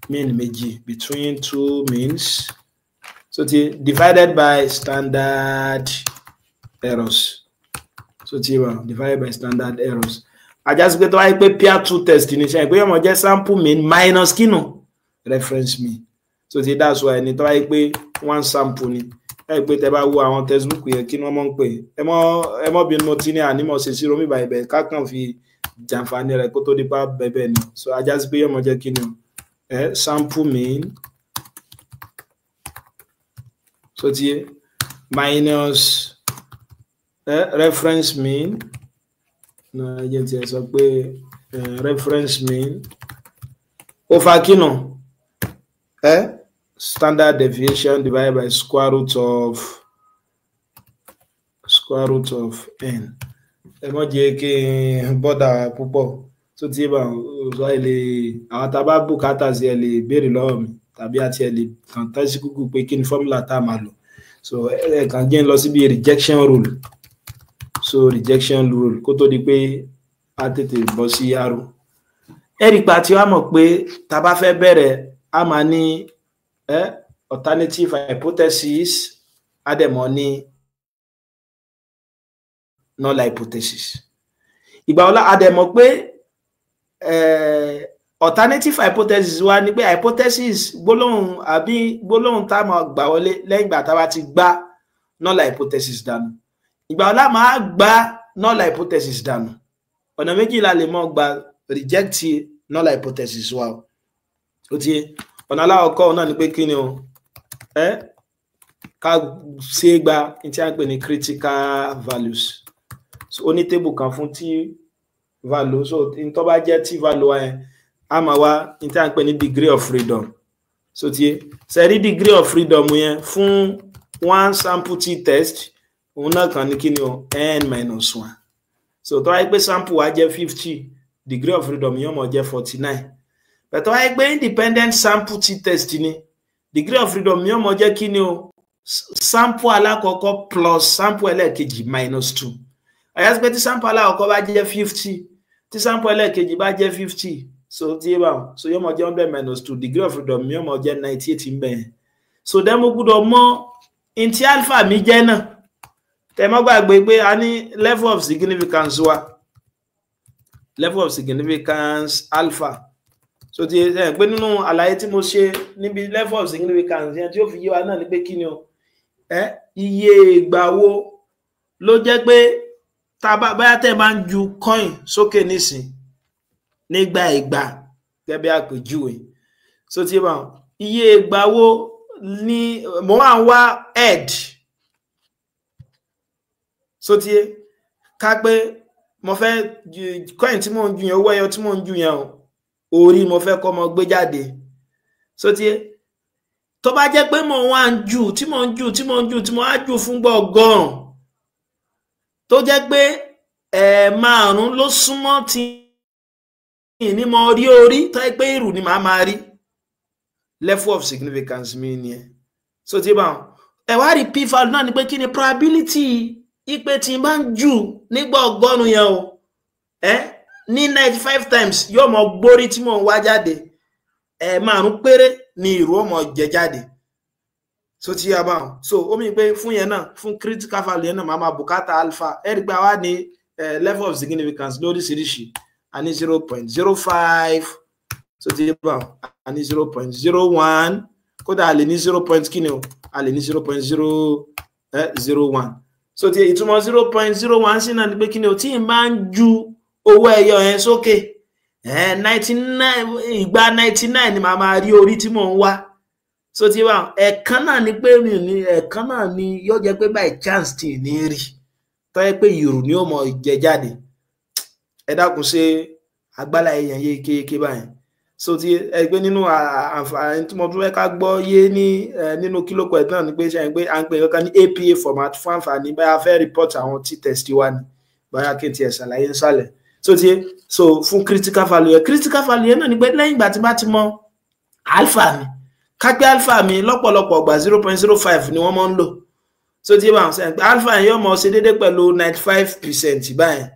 mean méjì, between two means, so ti divided by standard errors. So ti wà, divided by standard errors. Àjásí pé tó wáyé pé pair two test ní sẹ́yìn pé yóò mọ̀ jẹ́ sample mean minus kínú? Reference mean. So ti that's why ní tó wáyé pé one sample ni ẹ pé tẹ bá wo àwọn textbook yẹn, kí ni wọ́n mọ̀ ń pè? Ẹ mọ́ bínú tí ní ànímọ̀ ṣe sí romi bàìbẹ̀ kákan fi jàǹfààní rẹ̀ kó tó dípa bẹ́ẹ̀ ni. So àjásí pé yóò mọ̀ jẹ́ kí ni o? Sample mean, so ti minus reference mean náà, ẹ jẹ́ tiẹ̀ sọ pé reference mean over kínú standard deviation divided by square root of n. Ẹ mọ̀ jẹ́ kí n bọ́dà púpọ̀ tó ti bá sọ. Ẹ lè, àwọn tá a bá bùkátà sí, ẹ lè béèrè lọ́wọ́ mi tàbí àti ẹ lè kàn tẹ́ sí Google pé kí ni formula tá a máa lò. So ẹ kàn jẹ́ ń lọ síbi rejection rule. So rejection rule, kó tó di pé a tètè bọ́ sí arò, ẹ rí pa tí wàá mọ̀ pé tá a bá fẹ́ bẹ̀rẹ̀, a máa ní alternative hypothesis, a dẹ̀ mọ̀ ní null hypothesis. Ìgbà wo la a dẹ̀ mọ̀ pé alternative hypothesis wa ni pé hypothesis, gbólóhùn àbí gbólóhùn tá a máa gbà wọlé lẹ́yìn ìgbà tá a bá ti gbá null hypothesis dànù. Ìgbà wo la máa gba null hypothesis dànù? Ọ̀nà méjì la lè mọ́ gba reject null hypothesis wa o. Ó ti yé. Ọ̀nà alákọ̀ọ́kọ́ náà ni pé kí ni o, ẹ ká ṣe gba ní tí a ń pè ní critical values. So ó ní table kan fún t value. So n tó bá jẹ́ t value yẹn, a máa wá ní tí a ń pè ní degree of freedom. So ti yé sẹ́rí, degree of freedom yẹn fún one sample t test, òun náà kàn ní kí ni o, n minus one. So tó wáyé pé sample wa jẹ́ 50, degree of freedom yẹn mọ̀ jẹ́ 49. But tó wáyé pé independent sample t test ni, degree of freedom yẹn mọ̀ jẹ́ kí ni o, sample alákọ̀ọ́kọ́ plus sample ẹlẹ́ẹ̀kejì minus two. Àyàtí pé tí sample alákọ̀ọ́kọ́ bá jẹ́ 50, tí sample ẹlẹ́ẹ̀kejì bá jẹ́ 50, so tí yé báwọn, so yóò mọ̀ jẹ́ 100 minus two, degree of freedom yóò mọ̀ jẹ́ 98 ń bẹ̀ yẹn. So then mo gbọ́dọ̀ mọ̀ ntí alpha mi jẹ́ náà. Tẹ mọ́ gbàgbé pé a ní level of significance wa, level of significance alpha. So ti ẹ pé nínú àlàyé tí mo ṣe níbi level of significance yẹn, tí ó fi yé wa náà ni pé kí ni o, ẹ iye ìgbà wo ló jẹ́ pé tá bá báyà tẹ́ máa ń ju coin sókè nísìn nígbà ìgbà, gẹ́gẹ́ bí àpèjúwe. So ti bá iye ìgbà wo ní mo wà ń wá head. So ti ká pé mo fẹ́ coin tí mò ń ju yẹn, owó ẹyọ tí mò ń ju yẹn o, orí mo fẹ́ kọ́ mọ gbé jáde. So ti tó bá jẹ́ pé mo wá ń jù, tí mo ń jù, tí mo ń jù, tí mo á jù fún gbọ̀ngàn, tó jẹ́ pé ẹ̀ẹ̀márùn ló súnmọ́ tí ní mo rí orí, tó jẹ́ pé ìrù ni màá máa rí, level of significance mi nìyẹn. So tí bá ẹ wá rí, p value náà ni pé kí ni probability ipe tí n bá ń jù nígbà 100 yẹn o, ẹ ní 95 times yóò mọ gbórí tí mò ń wá jáde, ẹ márùn péré ni ìrù ó mọ jẹ jáde. So tí a bá wọn, so ó mi pé fún yẹn náà, fún critical value yẹn náà, màá máa bùkátà alpha. Ẹ rí i pé àwa ní level of significance lóríṣiríṣi. A ní 0.05. So tí a bá wọn, a ní 0.01, kódà a lè ní zero point kí ni o, a lè ní 0.001. So tí ìtumọ̀ 0.01 sí náà ni pé kí ni o, tí n bá ń ju owó ẹyọ yẹn sókè, 99 ìgbà, 99 ni màá máa rí orí tí mò ń wá. So tí wà ẹ̀ẹ̀kan náà ni pé mi ò ní, ẹ̀ẹ̀kan náà ni yóò jẹ́ pé by chance tí ní rí, tó yẹ pé ìrù ni ó mọ jẹ jáde. Ẹ dákun, ṣe agbálá èèyàn yékéyéké báyìí? So tí ẹ gbé nínú àǹfààní tí mo tún fẹ́ ká gbọ́ yé ní nínú kílókù ẹ̀ náà ni pé ṣe pé à ń pè kankan ní APA format fún àǹfààní báyà fẹ́ report àwọn t-test wa ni, báyà kí n tiẹ̀ ṣàlàyé nsàlẹ̀. So tí so fún critical value yẹn, critical value yẹn náà ni pé lẹ́yìn ìgbà tí bá ti mọ alpha mi, ká pé alpha mi lọ́pọ̀lọpọ̀ ọgbà 0.05 ni wọ́n máa ń lò. So tí bá wọn sẹ́yìn pé alpha yẹn yóò mọ̀ ṣe déédéé pẹ̀lú 95% báyìí.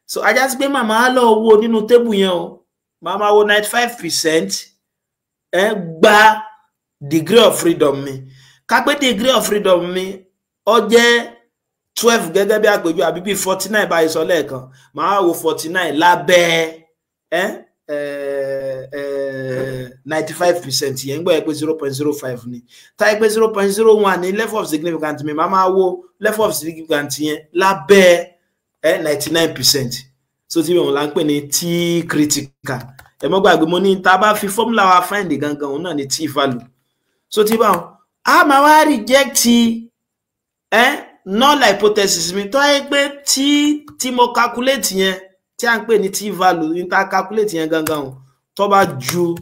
So ajá sí pé màmá lọ wo nínú table yẹn o, màá máa wo 95% ẹ gba degree of freedom mi. Ká pé degree of freedom mi ó jẹ́ 12 gẹ́gẹ́ bí àpèjú, àbí bí 49 báyìí sọ lẹ́ẹ̀kan, màá wo 49 lábẹ́ ẹ 95% yẹn. Ń gbọ́ yẹ pé 0.05 ni, táyé pé 0.01 ní level of significance mi, màá máa wo level of significance yẹn lábẹ́ ẹ 99%. So tí wọn là ń pè ní t critical. Ẹ mọ́ gbàgbé mo ní tá a bá fi formula wa find gangan, òun náà ní t value. So tí báwọn a máa wá reject ẹ null hypothesis mi tó yẹ pé tí mo calculate yẹn, tí a ń pè ní t value ní tá a calculate yẹn gangan o, tó bá ju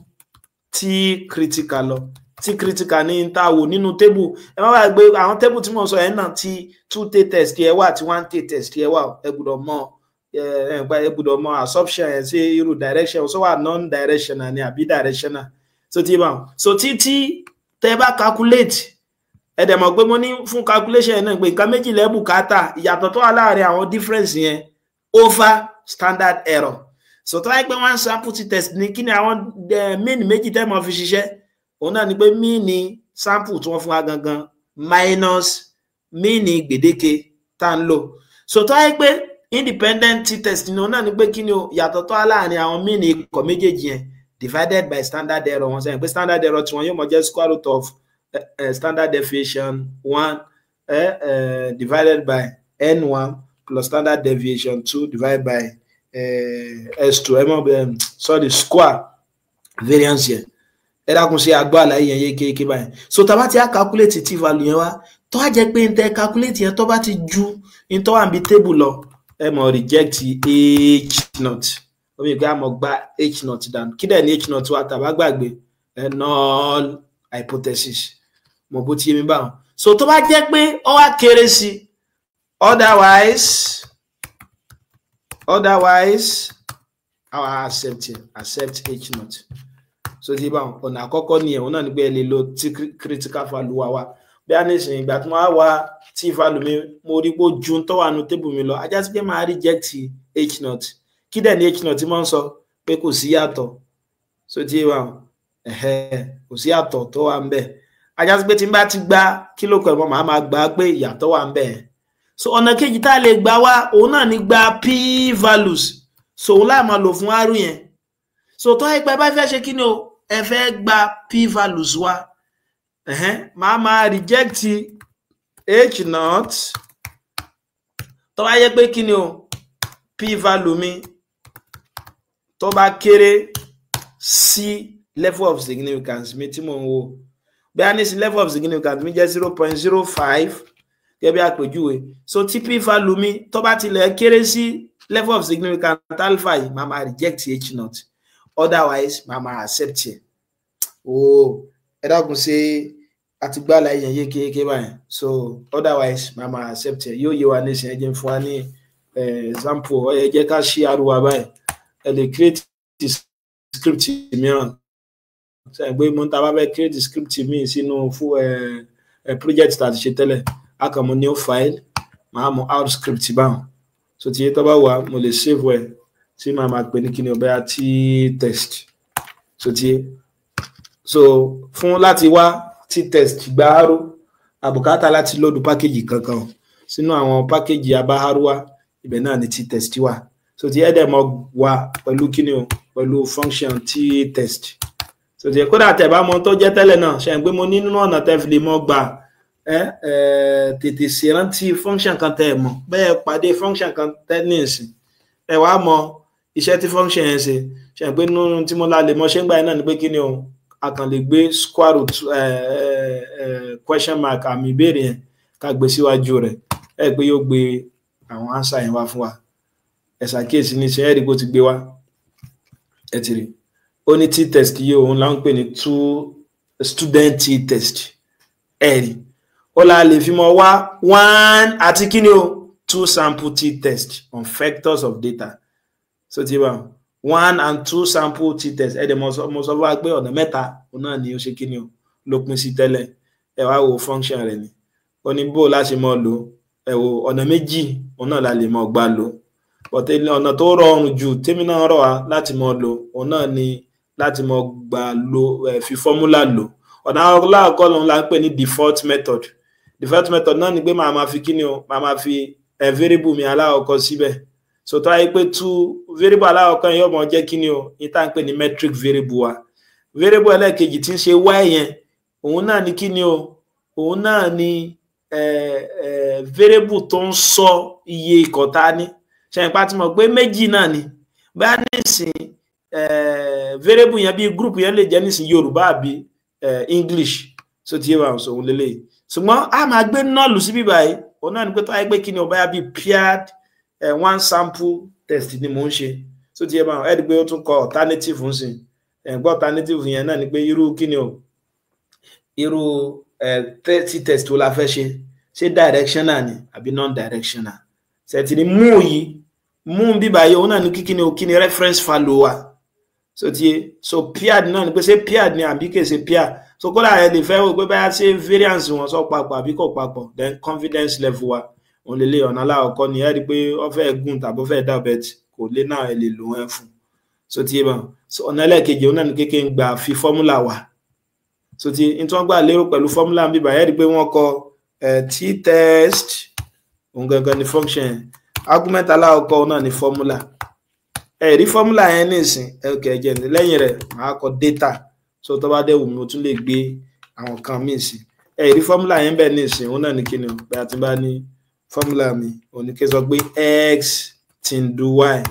t critical lọ. T critical ní tá a wò nínú table. Ẹ má gbàgbé àwọn table tí mo sọ yẹn náà, tí two t test yẹ wà, tí one t test yẹ wà. Ẹ gbọ́dọ̀ mọ assumption yẹn sí irú direction so wà, non directional ni àbí directional. So tí bá so tí tẹ bá calculate, ẹ dẹ̀ mọ̀ pé mo ní fún calculation yẹn náà pé nǹkan méjì lẹ́ bùkátà: ìyàtọ̀ tó wà láàrin àwọn difference yẹn over standard error. So tó wáyé pé one sample t test ní, kí ni àwọn mean méjì tẹ́ mọ̀ fi ṣiṣẹ́? Òun náà ni pé mean sample tí wọ́n fún wa gangan minus mean gbèdéke tá à ń lò. So tó wáyé pé independent t test ní, òun náà ni pé kí ni o, ìyàtọ̀ tó wà láàrin àwọn mean ikọ̀ méjèèjì yẹn divided by standard error wọn. Sẹ́yìn pé standard error tí wọ́n yóò mọ̀ jẹ́ square root of standard deviation one divided by N1 plus standard deviation 2 divided by S2, ẹ mọ̀ bẹ́ẹ̀, sorry, square variance yẹn. Ẹ dákun, sí agbó àlàyé yẹn yékéyéké báyìí? So tá a bá ti á calculate t value yẹn wá, tó á jẹ́ pé n tẹ calculate yẹn, tó bá ti ju n tó wà níbi table lọ, ẹ mọ̀ reject h naught. Ó mi pé a mọ̀ gba h naught dànù. Kí dẹ̀ ní h naught wa tàbá gbàgbé? Ẹ null hypothesis. Mo bó ti yé mi báwọn. So tó bá jẹ́ pé ó wá kéré sí, otherwise a accept it, accept h naught. So ti báwọn, ọ̀nà àkọ́kọ́ nìyẹn. Òun náà ní pé ẹ lè lo tí critical value wa wá. Bí a ní sìn, ìgbà tí wọ́n á wá t value mi, mo rí pé ó ju tó wà nù table mi lọ, ajá sí pé máa reject h naught. Kí dẹ̀ ní h naught tí wọ́n ń sọ pé kò sí yàtọ̀? So ti báwọn, kò sí yàtọ̀ tó wà ń bẹ̀. Ajá sí pé tí n bá ti gba kílò kọ̀ ẹ̀mọ́, màá máa gbà pé ìyàtọ̀ wà ń bẹ̀. So ọ̀nà kejì tá a lè gbà wá, òun náà ní gba p values. So òun láà máa lò fún r yẹn. So tó ẹ pé bá fẹ́ ṣe kí ni o, ẹ fẹ́ gba p values wa, màá máa reject h naught tó bá yẹ pé kí ni o, p value mi tó bá kéré sí level of significance mi tí mò ń wò. Bí a ní sí level of significance mi jẹ́ 0.05 gẹ́gẹ́ bí àpèjúwe. So tí p value mi tó bá tilẹ̀ kéré sí level of significance alpha yìí, màá máa reject h naught, otherwise màá máa accept ẹ̀. Oh, ẹ dákun, ṣe àti gbá àlàyé yẹn yékéyéké báyìí? So otherwise màá máa accept ẹ̀. Yóò yé wa nísìnyí. Ẹ jẹ́ fún wa ní example. Ẹ jẹ́ ká ṣí arúwa báyìí. Ẹ lè create script mìíràn ṣe pé mo ń ta bá fẹ́ create script míì sínú fún project tá a ti ṣe tẹ́lẹ̀, a kàn mú new file, màá mú R script báwọn. So tí tó bá wà, mo lè save ẹ tí màá máa pè ní kíni ọbẹ̀ àti test. So tí so fún láti wá t test gba R, àbùkátà láti load package kankan sínú àwọn package abáhárúwá. Ibẹ̀ náà ni t test wà. So tí ẹ̀dẹ̀ mọ̀ wá pẹ̀lú kíni o, pẹ̀lú function t test. So tí kódà tẹ̀ bá mọ tó jẹ́ tẹ́lẹ̀ náà ṣe ń pé mo ní nínú ọ̀nà tẹ́ fi lè mọ́ gbà ẹ tètè ṣèrántí function kan tẹ́ ẹ mọ̀ bẹ́ẹ̀, pàdé function kan tẹ́ ní ìsìn, ẹ wàá mọ iṣẹ́ tí function yẹn ṣe. Ṣe ń pé nínú tí mo la lè mọ ṣé ń gbà yẹn náà ni pé kíni o, a kàn lè gbé square root question mark, àmì ìbéèrè yẹn, ká gbé síwájú rẹ̀, ẹ pé yóò gbé àwọn answer yẹn wá fún wa. Ẹ ṣàkíyèsí ní ṣe ẹ rí bó ti gbé wá. Ẹ ti rí, ó ní t-test yìí, òun là ń pè ní two student t-test. Ẹ rí, ó la lè fi mọ wá one àti kíni o, two sample t-test on vectors of data. So ti bá one and two sample t-test, ẹ dẹ̀ mo sọ fún wa pé ọ̀nà mẹ́ta òun náà ni ó ṣe kíni o, ló pín sí tẹ́lẹ̀. Ẹ wá wo function rẹ̀ ni, ó ní bó láṣẹ mọ́ lò. Ẹ wo, ọ̀nà méjì òun náà la lè mọ́ gbà lò, but ọ̀nà tó rọrùn jù tèmi náà rọ̀ wá láti mọ́ lò, òun náà ni láti mọ́ gbà lò fi formula lò. Ọ̀nà aláàkọ́ lòun là ń pè ní default method. Default method náà ni pé màá máa fi kíni o, màá máa fi variable mi alákọ̀ọ́kọ́ síbẹ̀. So tó ayé pé two variable alákọ̀ọ́kọ́ yẹn yóò mọ jẹ́ kíni o, ní tá à ń pè ní metric variable wa. Variable ẹlẹ́ẹ̀kejì tí ń ṣe y yẹn, òun náà ni kíni o, òun náà ni variable tó ń sọ iye ikọ̀ tá a ní. Ṣe ìpa tí mo pé méjì náà ni bóyá nísìn variable yẹn, bí group yẹn lè jẹ́ nísìn Yorùbá àbí English. So ti yé wa, sọ òun lélẹ́yìí. Ṣùgbọ́n a máa gbé null síbí báyìí. Òun náà ni pé tó ayé pé kí ni o, bóyá bíi paired one sample test ni mò ń ṣe. So ti yé wa, ẹ rí i pé ó tún kọ alternative ń sìn. Ẹ̀ gbọ́, alternative yẹn náà ni pé irú kí ni o, irú t test wo la fẹ́ ṣe? Ṣé directional ni àbí non-directional? Ṣètì ni mú yìí mú bíbá yìí, òun náà ní kíkí ni o, kí ni reference value wa. So ti so paired náà ni pé ṣé paired ni àbí kì í ṣe paired. So kódà ẹ lè fẹ́ wò pé báyà ṣé variance wọn sọ papọ̀ àbí kò papọ̀. Then confidence level wa, òun lè lé. Ọ̀nà aláwọ̀kọ́ ni. Ẹ rí i pé ó fẹ́ gùn tàbí ó fẹ́ dàbẹ̀t kò lé náà, ẹ lè lò wọ́n fún. So ti yé bá. So ọ̀nà ẹlẹ́ẹ̀kejì, òun náà ní kékeré ń gbà fi formula wà. So ti n tí wọ́n gbà lérò pẹ̀lú formula ń bíbà, ẹ rí i pé wọ́n kọ t test, òun gangan ni function. Argument aláwọ̀kọ́, òun náà ni formula. Ẹ rí formula yẹn nísìn, ẹ kẹ jẹ ní lẹ́yìn rẹ̀, màá kọ data. So tó bá dẹ̀ wù mí, mo tún lè gbé àwọn kan míì sí. Ẹ rí formula yẹn bẹ́ẹ̀ nísìn, òun náà ní kíni o, bí a ti bá ní Formula mi òun ni kí n sọ pé x tilde y.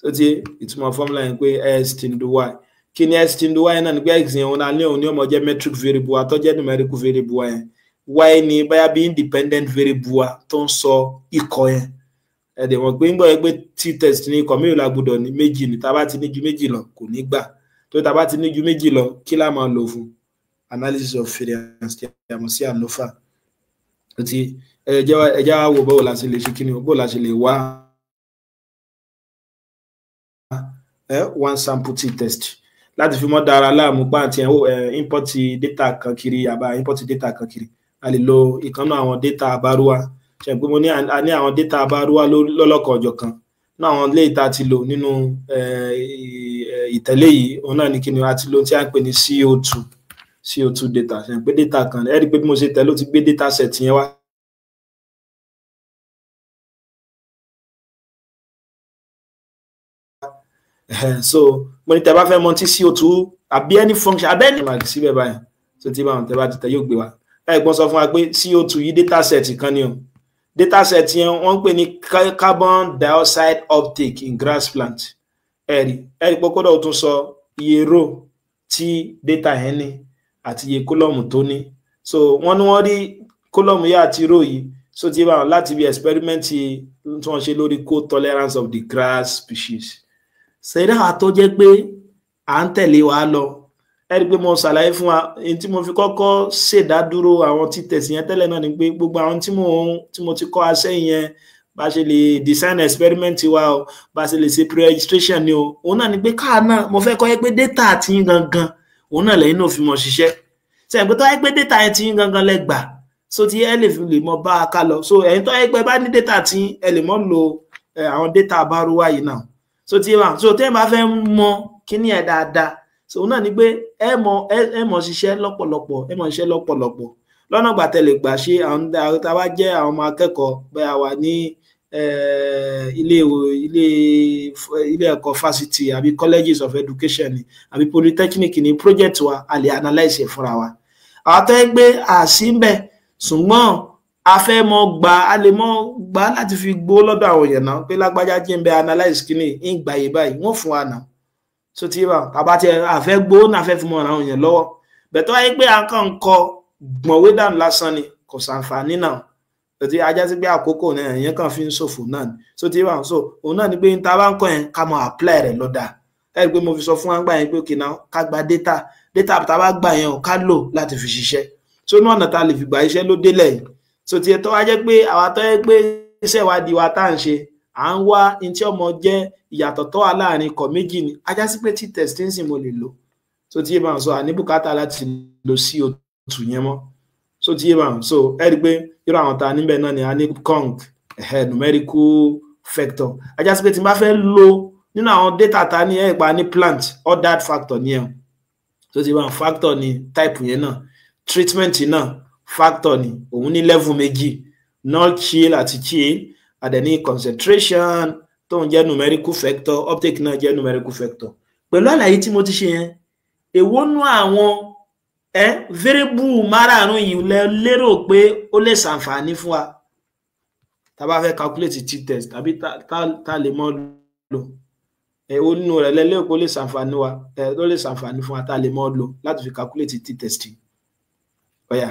Tó ti ìtumọ̀ formula yẹn pé x tilde y. Kí ni x tilde y náà? Ni pé x yẹn, òun náà ní òun ní ó máa jẹ́ metric variable wa tó jẹ́ numerical variable wa yẹn. Y ni báyà bí independent variable wa tó ń sọ ikọ̀ yẹn. Ẹ dẹ̀ mọ̀ pé ń gbọ́ yẹn pé t-test ní ikọ̀ mélòó la gbọ́dọ̀ ní? Méjì ní. Tá a bá ti ní ju 2 lọ, kò ní gbà. Tó tá a bá ti ní ju 2 lọ, kí la máa lò fún? Analysis of variance tí a mọ̀ sí ANOVA. Ó ti ẹ jẹ́ wá wo báwo la ṣe lè ṣe kí ni, báwo la ṣe lè wá one sample t-test láti fi mọ́ dára láàmú pa àti import data kan kiri àbá import data kan kiri. A lè lo ìkan náà àwọn data àbárúwá. Ṣe pé mo ní a ní àwọn data àbárúwá lọ́lọ́kan ọ̀jọ̀kan náà, àwọn ilé ìta ti lò nínú ìtẹ̀lé yìí. Òun náà ní kí ni a ti lò tí a ń pè ní CO2 data. Ṣe pé data kan, ẹ rí i pé bí mo ṣe tẹ̀ ló ti gbé data set yẹn wá. So mo ní tẹ́ bá fẹ́ mọ̀ tí CO2 àbí any function àbí any mark síbẹ̀ báyìí. So tí báwọn tẹ́ bá ti tẹ̀, yóò gbé wa. Ẹ̀gbọ́n sọ fún wa pé CO2 yìí, data set kan ni o. Data set yẹn, wọ́n ń pè ní carbon dioxide uptake in grass plant. Ẹ̀rí pé kódà ó tún sọ iye row tí data yẹn ní àti iye column tó ní. So wọ́n ní wọ́n rí column yìí àti row yìí, so tí báwọn láti bí experiment tí wọ́n ṣe lórí cold tolerance of the grass species. Ṣẹ̀dá tó jẹ́ pé à ń tẹ̀lé wa lọ, ẹ rí i pé mo ṣàlàyé fún wa èyí tí mo fi kọ́kọ́ ṣèdádúró àwọn t-test yẹn tẹ́lẹ̀ náà ni pé gbogbo àwọn tí mo ti kọ́ asẹ́yìn yẹn, bá ṣe lè design experiment wa o, bá ṣe lè ṣe pre-registration ni o, òun náà ni pé káà náà mo fẹ́ kọ́ yẹ pé data àti yín gangan, òun náà lẹ́yìn náà fi mọ̀ ṣiṣẹ́. Ṣe pé tó yẹ pé data yẹn ti yín gangan lẹ gbà, so tí ẹ lè fi lè mọ bá a ká lọ. So ẹ̀yin tó yẹ pé bá ní data tí ẹ lè mọ̀ lo àwọn data àbárúwá yìí náà. So tí wà, so tẹ́ ẹ bá fẹ́ mọ kíní ẹ̀ dáadáa, so òun náà ni pé ẹ mọ ṣiṣẹ́ lọ́pọ̀lọpọ̀, ẹ mọ ṣiṣẹ́ lọ́pọ̀lọpọ̀ lọ́nà gbà tẹ́ lè gbà ṣe. Àwọn tá a bá jẹ́ àwọn ọmọ akẹ́kọ̀ọ́, bẹ́ẹ̀ wà ní ilé ẹ̀kọ́ fásitì àbí colleges of education ni àbí polytechnic ni, project wa, a lè analyse ẹ̀ fúnra wa. Àwọn tó yẹ pé àṣì ń bẹ, ṣùgbọ́n a fẹ́ mọ gbà, a lè mọ gbà láti fi gbó lọ́dọ̀ àwọn èèyàn náà pé lágbájá jẹ́ ń bẹ analyse kíní ń gbà yé báyìí, wọ́n fún wa náà. So tí wà tàbá tí a fẹ́ gbó náà, fẹ́ fi mọ àwọn èèyàn lọ́wọ́ bẹ̀tọ́ wáyé pé à ń kàn ń kọ gbọ̀nwé dànù lásán ni, kò sàǹfààní náà. So tí ajá sí pé àkókò náà èèyàn kàn fi ń ṣòfò náà ni. So tí wà, so òun náà ni pé tá a bá ń kọ yẹn, ká mọ apply rẹ̀ lọ́dà. Ẹ rí i pé mo fi sọ fún wa gbà yẹn pé okay náà, ká gba data. Data tá a bá gbà yẹn o, ká lò láti fi ṣiṣẹ́. So ní ọ̀nà tá a lè fi gbà iṣẹ́ ló délẹ̀ yìí. So tí ẹ tó wá jẹ́ pé àwa tó yẹ pé iṣẹ́ ìwádìí wa tá à ń ṣe, à ń wá ní tí ọmọ jẹ́ ìyàtọ̀ tó wà láàrin ikọ̀ méjì ni, ajá sí pé t-test ń sìn mo lè lò. So tí yé bá ń sọ, àní bùkátà láti lo CO2 yẹn mọ́. So tí yé bá ń so, ẹ rí i pé irú àwọn tá a níbẹ̀ náà ni a ní kong numerical factor. Ajá sí pé tí n bá fẹ́ lo nínú àwọn data tá a ní, ẹ̀ pa ní plant ordered factor ní ẹ̀. So tí yé bá ń factor ní type yẹn náà, treatment náà factor ni, òun ní level méjì, non chill àti chill. Àdẹ̀ concentration tó ń jẹ́ numerical factor, uptake náà jẹ́ numerical factor. Pẹ̀lú àlàyé tí mo ti ṣe yẹn, èwo nú àwọn variable márààrún yìí lẹ lérò pé ó lè ṣàǹfààní fún wa tá a bá fẹ́ calculate t-test tàbí tá lè mọ́ lò? Èwo nínú rẹ̀ lẹ lérò pé ó lè ṣàǹfààní wa ẹ ó lè ṣàǹfààní fún wa tá a lè mọ́ lò láti fi calculate t-test? Ọ̀yà,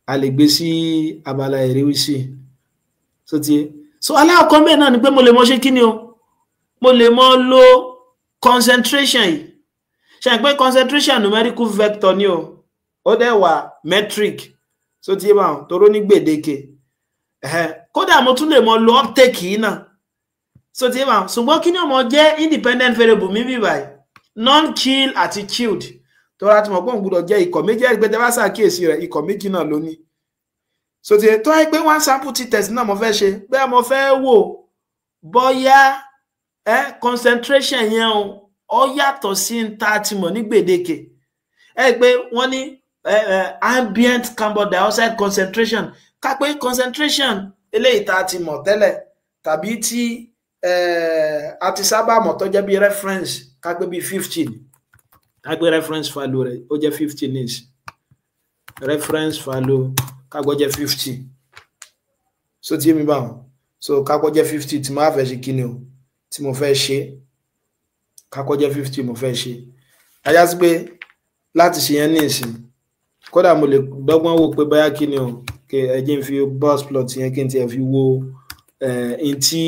a lè gbé sí abala ìrísí. So ti so alákọ̀ọ́ bẹ́ẹ̀ náà ni pé mo lè mọ ṣe kí ni o, mo lè mọ lo concentration yìí. Ṣe pé concentration numerical vector ni o, ó dẹ̀ wà metric. So ti yé báwọn toró ní gbèdéke. Kódà mo tún lè mọ lo uptake yìí náà. So ti yé báwọn. Ṣùgbọ́n kí ni ó mọ jẹ́ independent variable mi bí báyìí? Non-chill àti chilled. Tó rà tí mo gbọ́n gbọ́dọ̀ jẹ́ ikọ̀ méjì. Ẹ̀rí pé tẹ́ bá ṣàkíyèsí rẹ̀, ikọ̀ méjì náà ló ní. So ti tó wáyé pé one sample t-test náà mo fẹ́ ṣe, bẹ́ẹ̀ mo fẹ́ wò bóyá concentration yẹn o, ó yàtọ̀ sí n ta ti mọ̀ ní gbèdéke. Ẹ pé wọ́n ní ambient carbon dioxide concentration, ká pé concentration eléyìí tá a ti mọ̀ tẹ́lẹ̀ tàbí tí a ti sábà mọ̀ tó jẹ́ bí reference, ká pé bí 15, ká pé reference value rẹ̀ ó jẹ́ 50 ní reference value, ká gbọ́ jẹ́ 50. So tí mi bá wọn, so kákọ́ jẹ́ 50 tí mo á fẹ́ ṣe kí ni o, tí mo fẹ́ ṣe, kákọ́ jẹ́ 50 mo fẹ́ ṣe. Ajá sí pé láti ṣe yẹn ní ìsìn, kódà mo lè dọ́gbọ́n wò pé báyà kí ni o, ẹ jẹ́ n fi box plot yẹn kí n tiẹ̀ fi wo n tí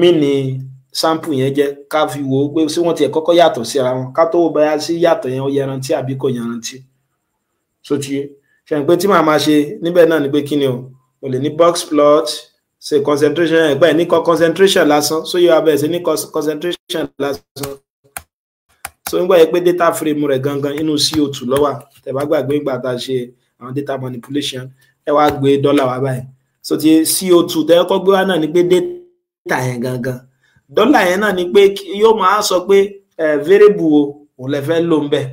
mean sample yẹn jẹ́, ká fi wò ó pé ṣé wọ́n tiẹ̀ kọ́kọ́ yàtọ̀ síra wọn, ká tó wò báyà sí yàtọ̀ yẹn ó yanrantí àbí kò yanrantí. So ti ṣe pé tí màá máa ṣe níbẹ̀ náà ni pé kí ni o, mo lè ní box plot ṣe concentration ẹ̀ pẹ́ ní concentration lásán. So yóò abẹ́ ṣe ní concentration lásán. So nígbà yẹn pé data frame rẹ̀ gangan inú CO2 ló wà. Tẹ́ bá gbàgbé ìgbà tá a ṣe àwọn data manipulation, ẹ wá gbé dọ́là wá báyìí. So ti CO2 tẹ́ kọ́ gbé wá náà ni pé data yẹn gangan, dọ́là yẹn náà ni pé yóò máa sọ pé variable wo òun lè fẹ́ lò ń bẹ̀.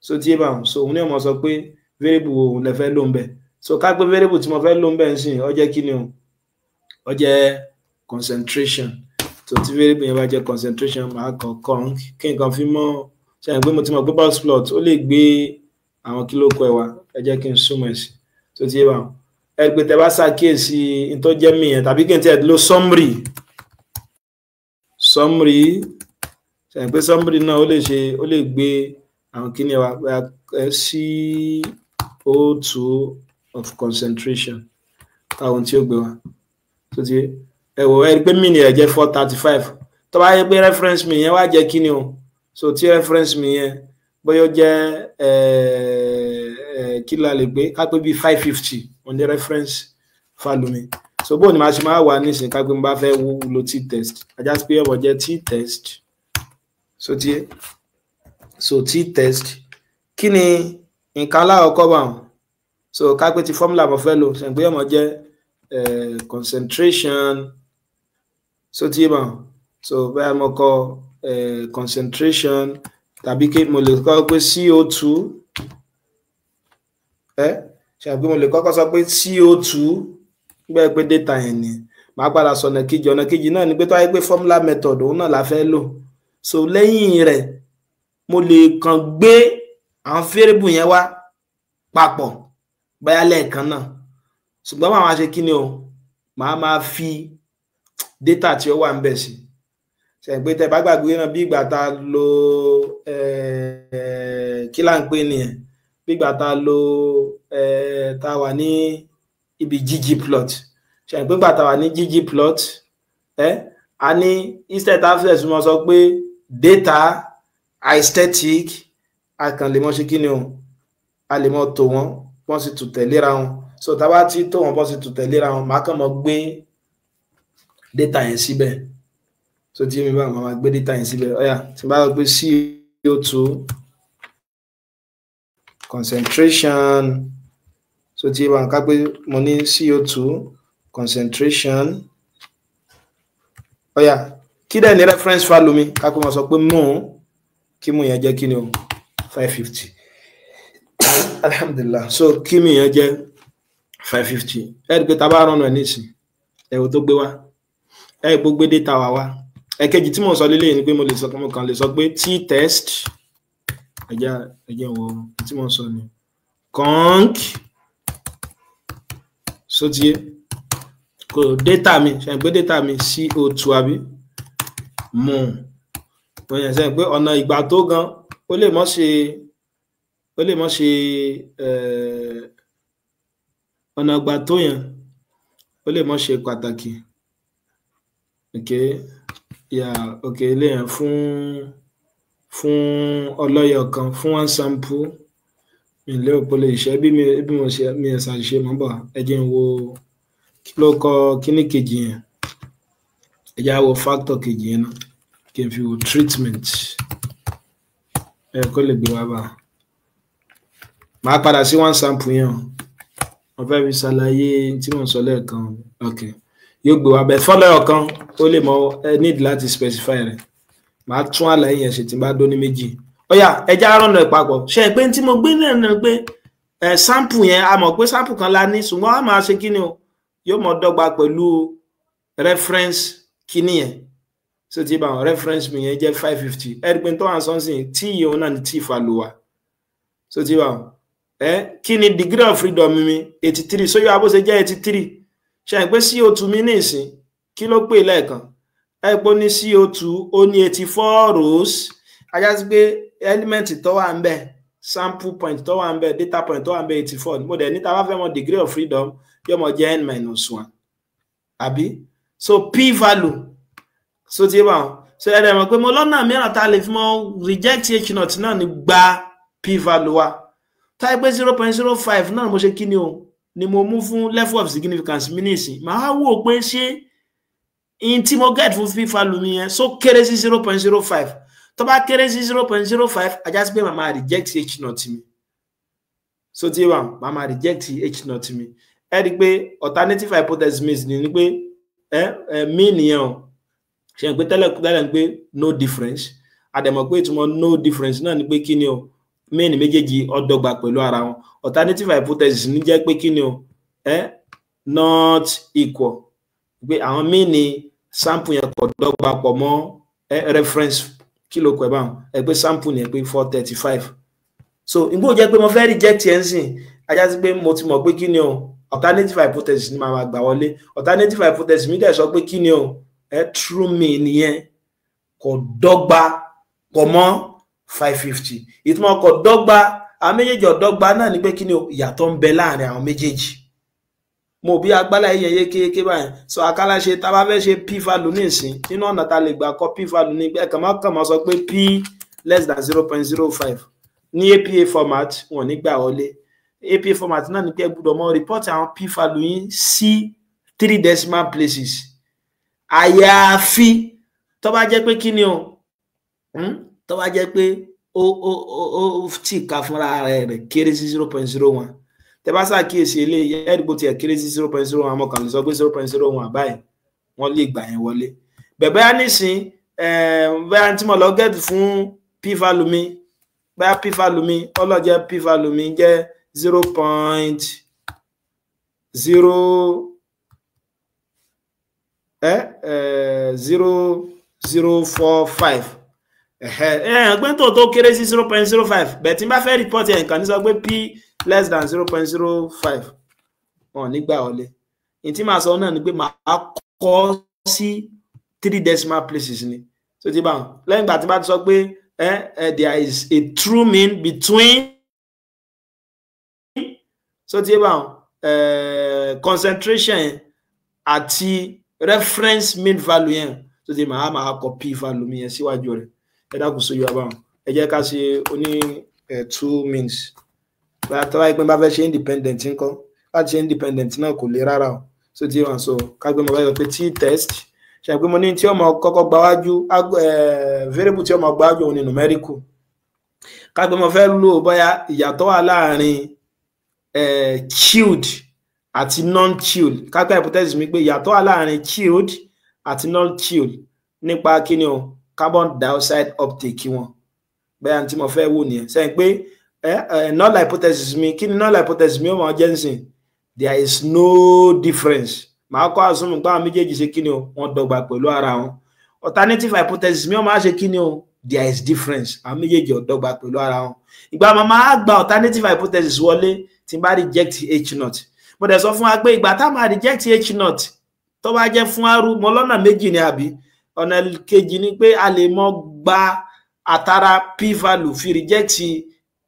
So ti yé bá wọn, so òun ní ọmọ sọ pé variable wo òun lè fẹ́ lò ń bẹ̀. So ká pé variable tí mo fẹ́ lò ń bẹ̀ ń sìn, ó jẹ́ kí ni o, ó jẹ́ concentration. So tí variable yẹn bá jẹ́ concentration, màá kàn kàn kí nǹkan fi mọ́ ṣe àyìn pé mo ti mọ̀ pé box plot ó lè gbé àwọn kílókọ ẹ̀ wá. Ẹ jẹ́ kí n súnmọ́ ẹ̀ sí. So ti yé bá wọn, ẹ pé tẹ bá ṣàkíyèsí n tó jẹ́ mi yẹn, tàbí kí n tiẹ̀ lo summary. Summary, ṣe àyìn pé summary náà ó lè ṣe, ó lè gbé àwọn kíni wa, CO2 of concentration, káwọn tí ó gbé wa. Tó ti ẹ wò, ẹ rí pé mean rẹ̀ jẹ́ 435. Tó bá yẹ pé reference mean yẹn wá jẹ́ kíni o, so tí reference mean yẹn bóyá ó jẹ́ kí la lè gbé, ká pé bíi 550 on the reference value mi. So bóun ni màá ṣe máa wà nísìnyí, ká pé mo bá fẹ́ lo t-test, ajá sí pé ọ̀bọ̀ jẹ́ t-test. So tí so t-test, kí ni nǹkan aláwọ̀kọ́ bá wọn? So ká pé ti formula mo fẹ́ lò, ṣe pé ọmọ jẹ́ concentration. So tí bá wọn, so bẹ́ẹ̀ mo kọ concentration, tàbí kí mo lè kọ́ pé CO2, ẹ ṣe pé mo lè kọ́kọ́ sọ pé CO2 gbẹ́ pé data yẹn ni. Màá padà sọ̀nà kejì. Ọ̀nà kejì náà ni pé tó wáyé pé formula method òun náà la fẹ́ lò, so lẹ́yìn rẹ̀ mo lè kàn gbé àwọn variable yẹn wá papọ̀ báyà lẹ́ẹ̀kan náà, ṣùgbọ́n màá máa ṣe kí ni o, màá máa fi data tí ó wà ń bẹ̀ sí. Ṣe pé tẹ bá gbàgbé náà, bí ìgbà tá a lo kí là ń pè nìyẹn, bí ìgbà tá a lo tá a wà ní ibi ggplot, ṣe pé ìgbà tá a wà ní ggplot, a ní instead tá a fẹ́ sọ sọ pé data aesthetic, a kàn lè mọ ṣe kí ni o, a lè mọ tò wọ́n, wọ́n sì tò tẹ̀léra wọn. So tá a bá ti tò wọ́n, bọ́n sì tò tẹ̀léra wọn, màá kàn mọ gbé data yẹn síbẹ̀. So tí mi bá máa gbé data yẹn síbẹ̀, ó yá, tí n bá sọ pé CO2 concentration, so tí bá ń ká pé mo ní CO2 concentration, ó yá, kí dẹ̀ ní reference value mi? Ká pé mo sọ pé mú kí mú yẹn jẹ́ kí ni o, 550. Alhamdulillah. So kí mi yẹn jẹ́ 550. Ẹ rí i pé tá a bá rán ẹ nísìn, ẹ wò tó gbé wá, ẹ rí i pé ó gbé data wá wá. Ẹ̀kejì tí mo sọ lélẹ́yìn ni pé mo lè sọ, mo kàn lè sọ pé t test, ẹ̀jẹ̀ ẹ̀jẹ̀ wo tí mo sọ ni conc. So ti kò data mi, ṣe pé data mi CO2 àbí mu mo yẹn, ṣe pé ọ̀nà ìgbà tó gan, ó lè mọ̀ ṣe ọ̀nà ìgbà tó yẹn, ó lè mọ̀ ṣe pàtàkì. Ok, yeah, ok, eléyẹn fún ọlọ́yọ̀ kan, fún one sample, mi lérò pé ó lè ṣe bí mi bí mo ṣe mi ẹ̀ ṣàṣìṣe mọ́ bọ̀. Ẹ jẹ́ n wo kí ló kọ kíní kejì yẹn. Ẹ jẹ́ á wo factor kejì yẹn náà, kí n fi wo treatment ẹ kó lè gbé wá bá. Màá padà sí one sample yẹn o, mo fẹ́ fi ṣàlàyé tí mò ń sọ lẹ́ẹ̀kan. Ok, yóò gbé wá bẹ́ẹ̀ fọ́lọ́yọ̀ kan, ó lè mọ ẹ need láti specify rẹ̀. Màá tún àlàyé yẹn ṣe tí n bá dó ní méjì. Ó yá, ẹ já rọ̀nà ẹ̀ papọ̀. Ṣe é pé tí mo gbé náà ni pé ẹ sample yẹn, a mọ̀ pé sample kan la ní, ṣùgbọ́n a máa ṣe kí ni o, yóò mọ dọ́gba pẹ̀lú reference kíní yẹn. So tí bá wọn reference mi yẹn jẹ́ 550, ẹ rí i pé tó wà sọ́nsìn tí iye òun náà ni tí ìfàlù wa. So tí bá wọn ẹ kí ni degree of freedom mi? 83. So yóò abó ṣe jẹ́ 83. Ṣe pé CO2 mi ní ìsìn, kí ló pè lẹ́ẹ̀kan? Ẹ pé ó ní CO2, ó ní 84 rows. Á já sí pé element tó wà ń bẹ̀, sample point tó wà ń bẹ̀, data point tó wà ń bẹ̀, 84. Mo dẹ̀ ní tá a bá fẹ́ mọ degree of freedom, yóò mọ jẹ́ n minus 1, àbí? So p value, so ti bá wọn so ẹ dẹ̀ mọ̀ pé mo lọ́nà mìíràn tá a lè fi mọ reject h naught náà ní gba p value wa. Táyé pé 0.05 náà mo ṣe kí ni o, ni mo mú fún level of significance mi nísìn, màá wò pé ṣé in tí mo get fún p value mi yẹn so kéré sí 0.05. Tó bá kéré sí 0.05, á já sí pé màá máa reject h naught mi. So tí wà, màá máa reject h naught mi. Ẹ rí i pé alternative hypothesis means ni pé ẹ mean nìyẹn o. Ṣe pé tẹ́lẹ̀ tẹ́lẹ̀ ni pé no difference. Àdẹ̀mọ̀ pé ìtumọ̀ no difference náà ni pé kí ni o, mean méjèèjì ó dọ́gba pẹ̀lú ara wọn. Alternative hypothesis ní jẹ́ pé kí ni o, not equal, pé àwọn mean sample yẹn kò dọ́gba pọ̀ mọ́ reference. Kí ló kọ ẹ báwọn ẹ pé sample yẹn pé 435. So ìgbó jẹ́ pé mo fẹ́ reject ẹ̀ ń sìn, á já sí pé mo ti mọ̀ pé kí ni o, alternative hypothesis ni màá ma gbà wọlé. Alternative hypothesis mi dẹ̀ sọ pé kí ni o, true mean nìyẹn kò dọ́gba pọ̀ mọ́ 550. Ìtumọ̀ kò dọ́gba, àwọn méjèèjì ò dọ́gba náà ni pé kí ni o, ìyàtọ̀ ń bẹ láàrin àwọn méjèèjì. Mo bí agbálá yẹn yékéyéké báyìí. So akálà ṣe tá a bá fẹ́ ṣe p value nísìn, nínú ọ̀nà tá a lè gbà kọ p value ní pé ẹ̀kàn máa kàn máa sọ pé p less than 0.05. Ní APA format, wọn ò ní gbà wọlé. APA format náà ní pé ẹ gbọ́dọ̀ mọ report àwọn p value yín sí three decimal places, àyàfi tó bá jẹ́ pé kí ni o, tó bá jẹ́ pé ó tì ká fúnra rẹ̀ kéré sí 0.01. Tẹ bá ṣàkíyèsí eléyìí, ẹ̀ẹ́dìgbò tiẹ̀ kéré sí 0.01, mo kàn lè sọ pé 0.01 báyìí, wọ́n lè gbà yẹn wọlé. Bẹ̀bẹ̀ á nísìn, bẹ́ẹ̀ tí mo lọ get fún p value mi, bẹ́ẹ̀ p value mi ọlọ́jẹ́, p value mi jẹ́ 0.0 0045. Ẹgbẹ́ tó kéré sí 0.05 bẹ́ẹ̀, tí n bá fẹ́ report ẹ̀, nǹkan ní sọ pé p less than 0.05, wọn ní gbà wọlé. Ní tí màá sọ náà ni pé màá kọ sí three decimal places ni. So ti bá wọn lẹ́yìn ìgbà tí bá ti sọ pé there is a true mean between, so ti bá wọn concentration àti reference mean value yẹn, so ti máa kọ p value mi yẹn síwájú rẹ̀. Ẹ dákun, sójú wa báwọn. Ẹ jẹ́ ká ṣe oní two means. Tó bá yẹ pé bá fẹ́ ṣe independent ńkọ́? Láti ṣe independent náà kò le rárá o. So ti wọn so ká gbé mo bá yọ pé t test, ṣe pé mo ní tí ó mọ kọ́kọ́ gbáwájú, variable tí ó mọ gbáwájú òun ni numerical. Ká gbé mo fẹ́ lò bóyá ìyàtọ̀ wà láàrin chilled àti non-chilled. Ká gbé hypothesis mi pé ìyàtọ̀ wà láàrin chilled àti non-chilled nípa kíni o, carbon dioxide uptake wọn. Bẹ́ẹ̀ tí mo fẹ́ wò nìyẹn. Sẹ́yìn pé null hypothesis mi, kí ni null hypothesis mi ó máa jẹ́ nísìn? There is no difference. Màá kọ́ assume pé àwọn méjèèjì ṣe kí ni o, wọ́n dọ́gba pẹ̀lú ara wọn. Alternative hypothesis mi ó máa ṣe kí ni o, there is difference, àwọn méjèèjì ò dọ́gba pẹ̀lú ara wọn. Ìgbà máa máa gba alternative hypothesis wọlé tí n bá reject h naught. Mo dẹ̀ sọ fún wa pé ìgbà tá a máa reject h naught, tó bá jẹ́ fún arú mo lọ́nà méjì ni, àbí? Ọ̀nà kejì ni pé a lè mọ gba àtàrà p value fi reject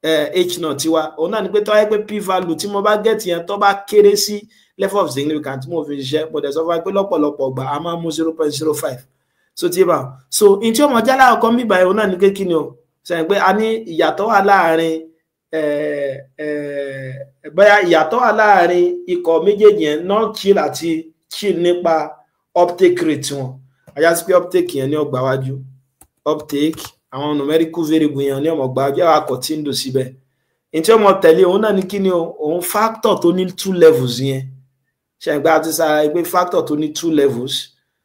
h naught tiwa. Òun náà ni pé tó wáyé pé p value tí mo bá get yẹn, tó bá kéré sí level of significance tí mo fi ṣiṣẹ́. Mo dẹ̀ sọ fún wa pé lọ́pọ̀lọpọ̀ gbà, a máa mú 0.05. So tí bá so in tí ọmọ jálá ọkọ mi báyìí, òun náà ni pé kí ni o, sẹ́yìn pé a ní ìyàtọ̀ wà láàrin, bóyá ìyàtọ̀ wà láàrin ikọ̀ méjèèjì yẹn, non chill àti chill, nípa uptake rate wọn. Á já sí pé uptake yẹn ní ó gbà wájú, uptake àwọn numerical variable yẹn ní ọmọ gbà wájú, àwọn akọ̀ tí ń dò síbẹ̀. Ní tí ọmọ tẹ̀lé òun náà ní kí ni o, òun factor tó ní two levels yẹn. Ṣe ìgbà àti sára pé factor tó ní two levels,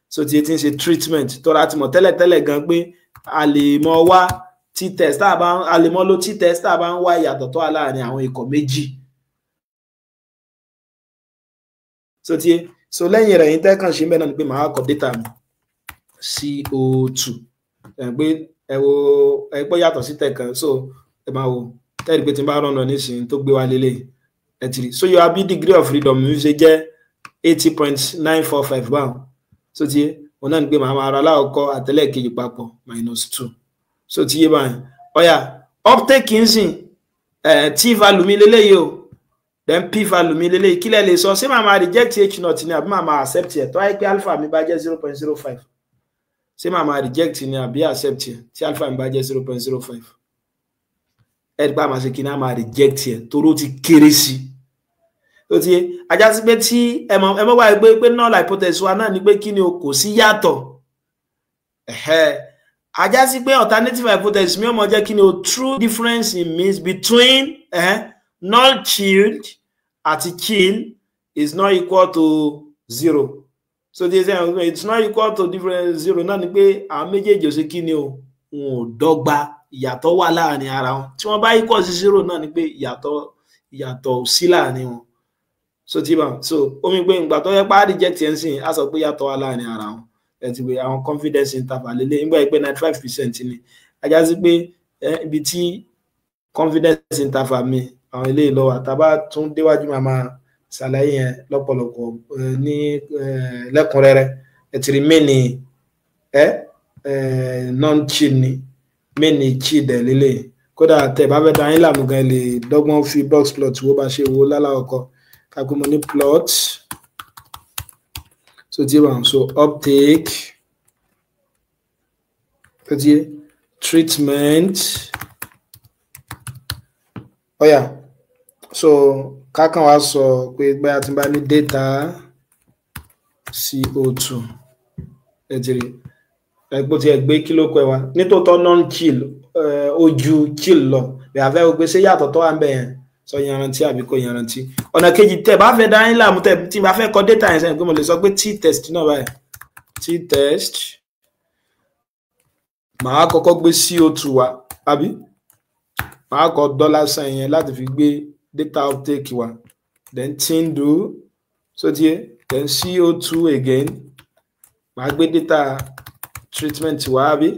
so ti ń ṣe treatment tó láti mọ̀ tẹ́lẹ̀tẹ́lẹ̀ gan pé a lè mọ wá t-test tá a bá a lè mọ lo t-test tá a bá ń wá ìyàtọ̀ tó wà láàrin àwọn ikọ̀ méjì. So ti so lẹ́yìn rẹ̀ yín tẹ́kàn ṣe ń bẹ́ẹ̀ náà ni pé màá kọ data mi CO2 ẹ̀ pé ẹ wo ẹ pé yàtọ̀ sí tẹ̀kan. So ẹ máa wo tẹ́rì pé tí n bá rán lọ nísìnyí tó gbé wa lélẹ̀, ẹ ti rí. So yóò bí degree of freedom mi ṣe jẹ́ 80.945 báwọn. So ti yé, òun náà ni pé màá máa ra alákọ̀ọ́kọ́ àtẹlẹ́ẹ̀kejì papọ̀ minus 2. So ti yé báyìí. Ọ̀yà uptake ń sìn, t value mi leléyìí o, then p value mi leléyìí. Kí lẹ lè sọ? Ṣé màá máa reject h naught ni àbí màá máa accept ẹ̀? Tó wáyé pé alpha mi bá jẹ́ 0.05, ṣé màá máa reject ni àbí accept ẹ̀ tí alpha mi bá jẹ́ 0.05? Ẹ̀ gbà máa ṣe kí ni? A máa reject ẹ̀ torí ó ti kéré sí i. Ó ti yé, ajá sí pé tí ẹ mọ̀ wáyé pé null hypothesis wa náà ni pé kí ni o, kò sí yàtọ̀. Ajá sí pé alternative hypothesis mi ò mọ̀ jẹ́ kí ni o, true difference in means between null chilled àti chill is not equal to 0. So this it's not equal to difference 0 náà ni pé àwọn méjèèjì ò ṣe kí ni o, wọn ò dọ́gba, ìyàtọ̀ wà láàrin ara wọn. Tí wọ́n bá equal sí 0 náà ni pé ìyàtọ̀ ò sí láàrin wọn. So tí bá so omi pé ìgbà tó yẹ pa reject ẹ̀ ń sìn, á sọ pé ìyàtọ̀ wà láàrin ara wọn. Ẹ ti pé àwọn confidence interval lélẹ̀ nígbà yìí pé 95% ni. Ajá sí pé ibi tí confidence interval mi àwọn eléyìí lọ wà. Tá a bá tún déwájú, màá máa ṣàlàyé yẹn lọ́pọ̀lọpọ̀ ní lẹ́kùnrẹ́rẹ́. Ẹ ti rí mean non chill ni, mean chill dẹ̀ lélẹ̀. Kódà tẹ́ bá fẹ́ da yín láàmú gan, lè dọ́gbọ́n fi box plot wo bá ṣe wo lálàkọ́kọ́. Ká pé mo ní plot, so tí wọ́n so uptake, so tí treatment. Ọ̀yà, so kákan wá sọ pé bóyá tí n bá ní data CO2, ẹ ti rí ẹgbó tí ẹ gbé kí ló kọ ẹ wá nítòótọ́, non chill ó ju chill lọ. Bí a fẹ́ wo pé ṣé yàtọ̀ tó wà ń bẹ̀ yẹn sọ yanrantí àbí kò yanrantí. Ọ̀nà kejì, tẹ́ bá fẹ́ dá yín láàmú, tẹ́ tí n bá fẹ́ kọ data yẹn sẹ́yìn, pé mo lè sọ pé t test náà báyìí, t test, màá kọ́kọ́ gbé CO2 wá, àbí màá kọ dollar sign yẹn láti fi gbé data uptake wá, then tilde, so tiẹ̀, then CO2 again, màá gbé data treatment wá, àbí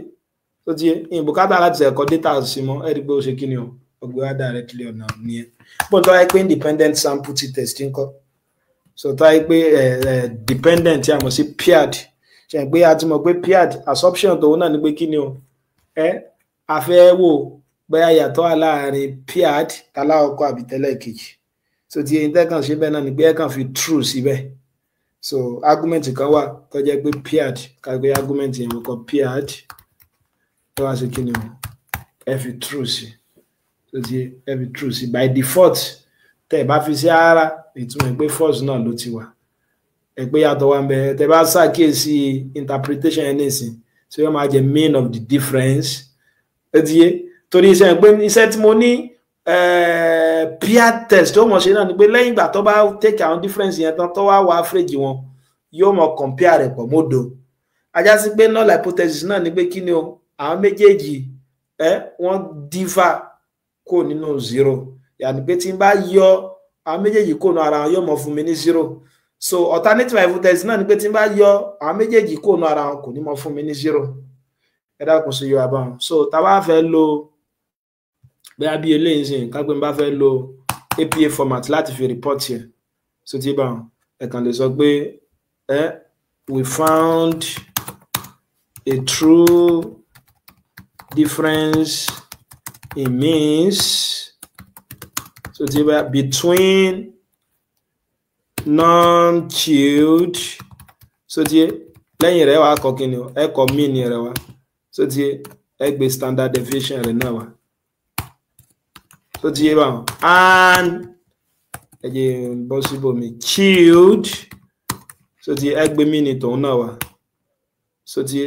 so tiẹ̀ ìbùkátà láti ẹ̀kọ́ data sí mọ́. Ẹ̀ rí pé ó ṣe kí ni o, ọgbẹ́ wá directly. Ọ̀nà nìyẹn. Bó tó wáyé pé independent sample t test ńkọ́? So tó wáyé pé dependent tí a mọ̀ sí paired, ṣe pé a ti mọ̀ pé paired assumption tòun náà ni pé kí ni o, a fẹ́ wò bóyá yàtọ̀ wà láàrin paired talákọ̀ọ́kọ́ àbí tẹ́lẹ̀ kejì. So tí eyín tẹ́kàn ṣe bẹ́ẹ̀ náà ni pé ẹ kàn fi true síbẹ̀. So argument kan wà tó jẹ́ pé paired, ká gbé argument yẹn mo kọ paired, tó wá ṣe kí ni o, ẹ fi true sí. So tí ẹ fi true sí, by default, tẹ́ ẹ bá fi sí ara, ìtumọ̀ pé false náà ló ti wà. Ẹ pé yàtọ̀ wà ń bẹ. Tẹ́ bá ṣàkíyèsí interpretation yẹn nísìn, so yóò máa jẹ mean of the difference. Ẹ ti yé, torí iṣẹ́ pé iṣẹ́ tí mo ní paired test tó mọ̀ ṣe náà ni pé lẹ́yìn ìgbà tó bá take àwọn difference yẹn tán, tó wá wá average wọn, yóò mọ̀ compare rẹ̀ pọ̀ mọ́dọ̀. Ajá sí pé null hypothesis náà ni pé kí ni o, àwọn méjèèjì wọ́n differ kó nínú zero, yàní pé tí n bá yọ àwọn méjèèjì kó nínú ara wọn, yóò mọ̀ fún mi ní zero. So alternative hypothesis náà ni pé tí n bá yọ àwọn méjèèjì kó nínú ara wọn, kò ní mọ̀ fún mi ní zero. Ẹ dákun, sí yọ àbáwọn. So tá a bá fẹ́ lo bóyá bí eléyìí sìn, ká pé n bá fẹ́ lo APA format láti fi report yẹn, so tí bá wọn, ẹ kàn lè sọ pé we found a true difference in means, so tí bá between non-chilled, so tí lẹ́yìn rẹ̀ wá kọ kíni o, ẹ kọ mean rẹ̀ wá, so tí ẹ gbé standard deviation rẹ̀ náà wá. So tí yé báwọn, and ẹ jẹ́ n bọ́ síbòmí, chilled, so tí ẹ gbé mean tòun náà wá, so tí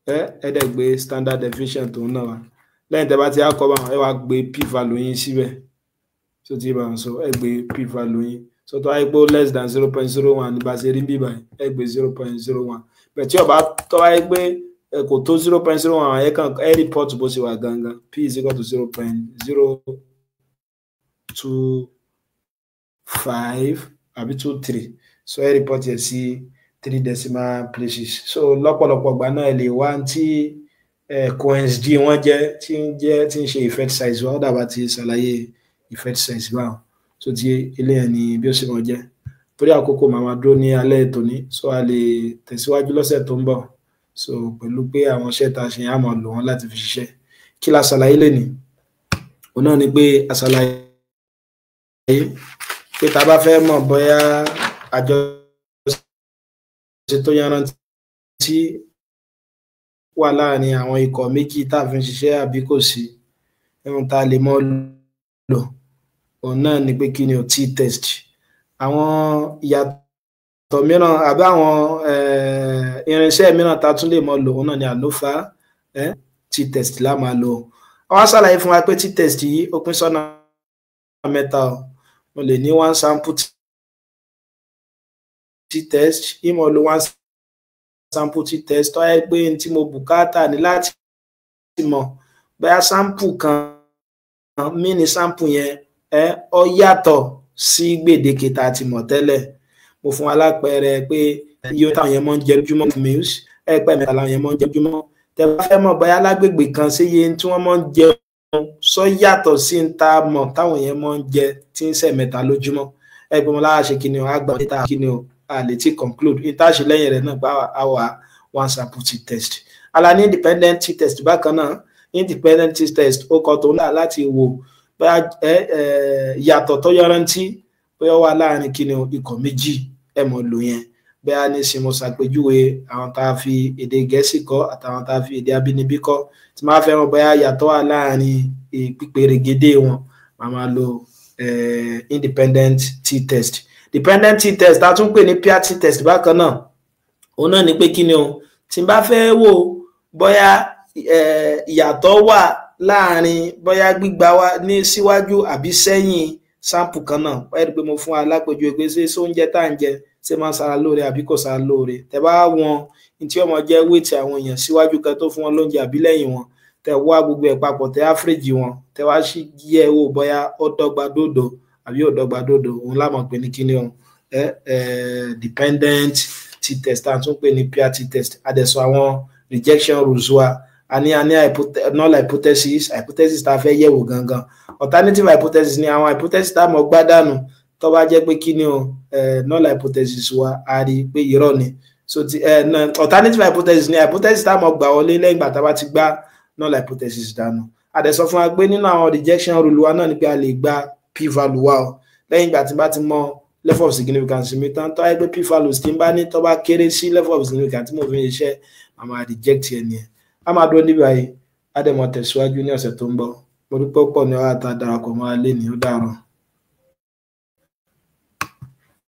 ẹ dẹ̀ gbé standard deviation tòun náà wá. Lẹ́yìn tẹ́ bá ti á kọ́ báwọn, ẹ wá gbé p value yín síbẹ̀. So tí báwọn, so ẹ gbé p value yín. So tó wáyé pé less than 0.01 ní bá ṣe rí bí báyìí, ẹ gbé 0.01. Bẹ́ẹ̀ tí ó bá tó wáyé pé kò tó 0.01, ẹ kàn ẹ report bó ṣe wà gangan, p is equal to 0.025 àbí 23. So ẹ report yẹ sí three decimal places. So lọ́pọ̀lọpọ̀ ìgbà náà, ẹ lè wá tí Cohen's d wọ́n jẹ́, tí ń jẹ́ tí ń ṣe effect size wa. Ó dàbà ti ṣàlàyé effect size báwọn. So tí eléyàn ni bí ó ṣe mọ̀ jẹ́. Torí àkókò, màá dúró ní alẹ́ ètò ní, so a lè tẹ̀síwájú lọ́sẹ̀ tó ń bọ̀. So pẹ̀lú pé àwọn iṣẹ́ tá a ṣe, á máa lò wọ́n láti fi ṣiṣẹ́. Kí la ṣàlàyé lénìí? Òun náà ni pé a ṣàlàyé pé tá a bá fẹ́ mọ̀ bóyá àjọṣe tó yanrantí wà láàrin àwọn ikọ̀ méjì tá a fi ń ṣiṣẹ́ àbí kò sí, ohun tá a lè mọ́ lò, òun náà ni pé kí ni o? T-test. Àwọn ìyàtọ̀ mìíràn àbí àwọn irinṣẹ́ mìíràn tá a tún lè mọ́ lò, òun náà ni ANOVA t-test la máa lò. Wọ́n ṣàlàyé fún wa pé t-test yìí, ó pín sọ́nà mẹ́ta o. Mo lè ní one sample t-test, ìmọ̀ lo one sample t-test tó yẹ pé tí mo bùkátà ní láti mọ̀ bóyá sample kan, mean sample yẹn ó yàtọ̀ sí gbèdéke tá a ti mọ̀ tẹ́lẹ̀. Mo fún wa lápẹẹrẹ pé iye táwọn yẹn máa ń jẹ lójúmọ́, meals, ẹ pẹ́ mẹ́ta làwọn yẹn máa ń jẹ lójúmọ́. Tẹ́ bá fẹ́ mọ̀ bóyá lágbègbè kan sí, iye tí wọ́n máa ń jẹ sọ yàtọ̀ sí ń ta mọ̀ táwọn yẹn máa ń jẹ tí ń ṣe mẹ́ta lójúmọ́, ẹ pé mo lára ṣe kí ni o? Àgbà níta kí ni o? A lè ti conclude ní tá a ṣe lẹ́yìn rẹ̀ náà bá àwa one sample t-test. Ala ní independent t-test bákan náà. Independent t-test, ó kọ tó ń là láti wò bóyá ìyàtọ̀ tó yọrantí bóyá wà láàrin kí ni o? Ikọ̀ méjì. Ẹ mọ̀ lò yẹn bóyá ní sin mo ṣàpèjúwe àwọn tá a fi èdè Gẹ̀ẹ́sì kọ́ àtàwọn tá a fi èdè abínibí kọ́, tí máa fẹ́ mọ̀ bóyá ìyàtọ̀ wà láàrin píperégedé wọn, màá máa lo independent t-test. Dependent t-test, tá a tún pè ní pair t-test bákan náà, òun náà ni pé kí ni o? Tí n bá fẹ́ wò bóyá ìyàtọ̀ wà láàrin bóyá gbígba wa ní síwájú àbí sẹ́yìn sample kan náà, ẹ rí i pé mo fún wa lápèjúwe pé ṣé oúnjẹ tá à ń jẹ, ṣé máa ń ṣara lóore àbí kò ṣara lóore. Tẹ́ bá wọn ní tí ọmọ jẹ́ weight àwọn èèyàn síwájú kan tó fún wọn lóúnjẹ àbí lẹ́yìn wọn, tẹ́ wá gbogbo ẹ̀ papọ̀, tẹ́ average wọn, tẹ́ wá sí yẹ̀ wò bóyá ó dọ́gba dódò àbí ò dọ́gba dódò, òun la máa pè ní kíni o? Ẹ ẹ dependent t-test, tá a tún pè ní pair t-test. A dẹ̀ sọ àwọn rejection rules wa. A ní null hypothesis, hypothesis tá a fẹ́ yẹ̀wò gangan. Alternative hypothesis ni àwọn hypothesis tá a mọ̀ gbádànù tó bá jẹ́ pé kí ni o? Null hypothesis wa, a rí i pé irọ́ ni. So ti alternative hypothesis ni hypothesis tá a mọ̀ gbà wọlé lẹ́yìn ìgbà tá a bá ti gbá null hypothesis dànù. A dẹ̀ sọ fún wa pé nínú àwọn rejection rule wa náà ni pé a lè gba p value wa o. Lẹ́yìn ìgbà tí n bá ti mọ level of significance mi tán, tó wáyé pé p values tí n bá ní tó bá kéré sí level of significance tí mo fi ń ṣiṣẹ́, màá máa reject ẹ nìyẹn. A máa dúró níbí báyìí, á dẹ̀ máa tẹ̀síwájú ní ọ̀sẹ̀ tó ń bọ̀. Mo dúpẹ́ pọ̀ ní ọ̀rọ̀ àtàdàràpọ̀ máa lé ní. Ó dàárọ̀.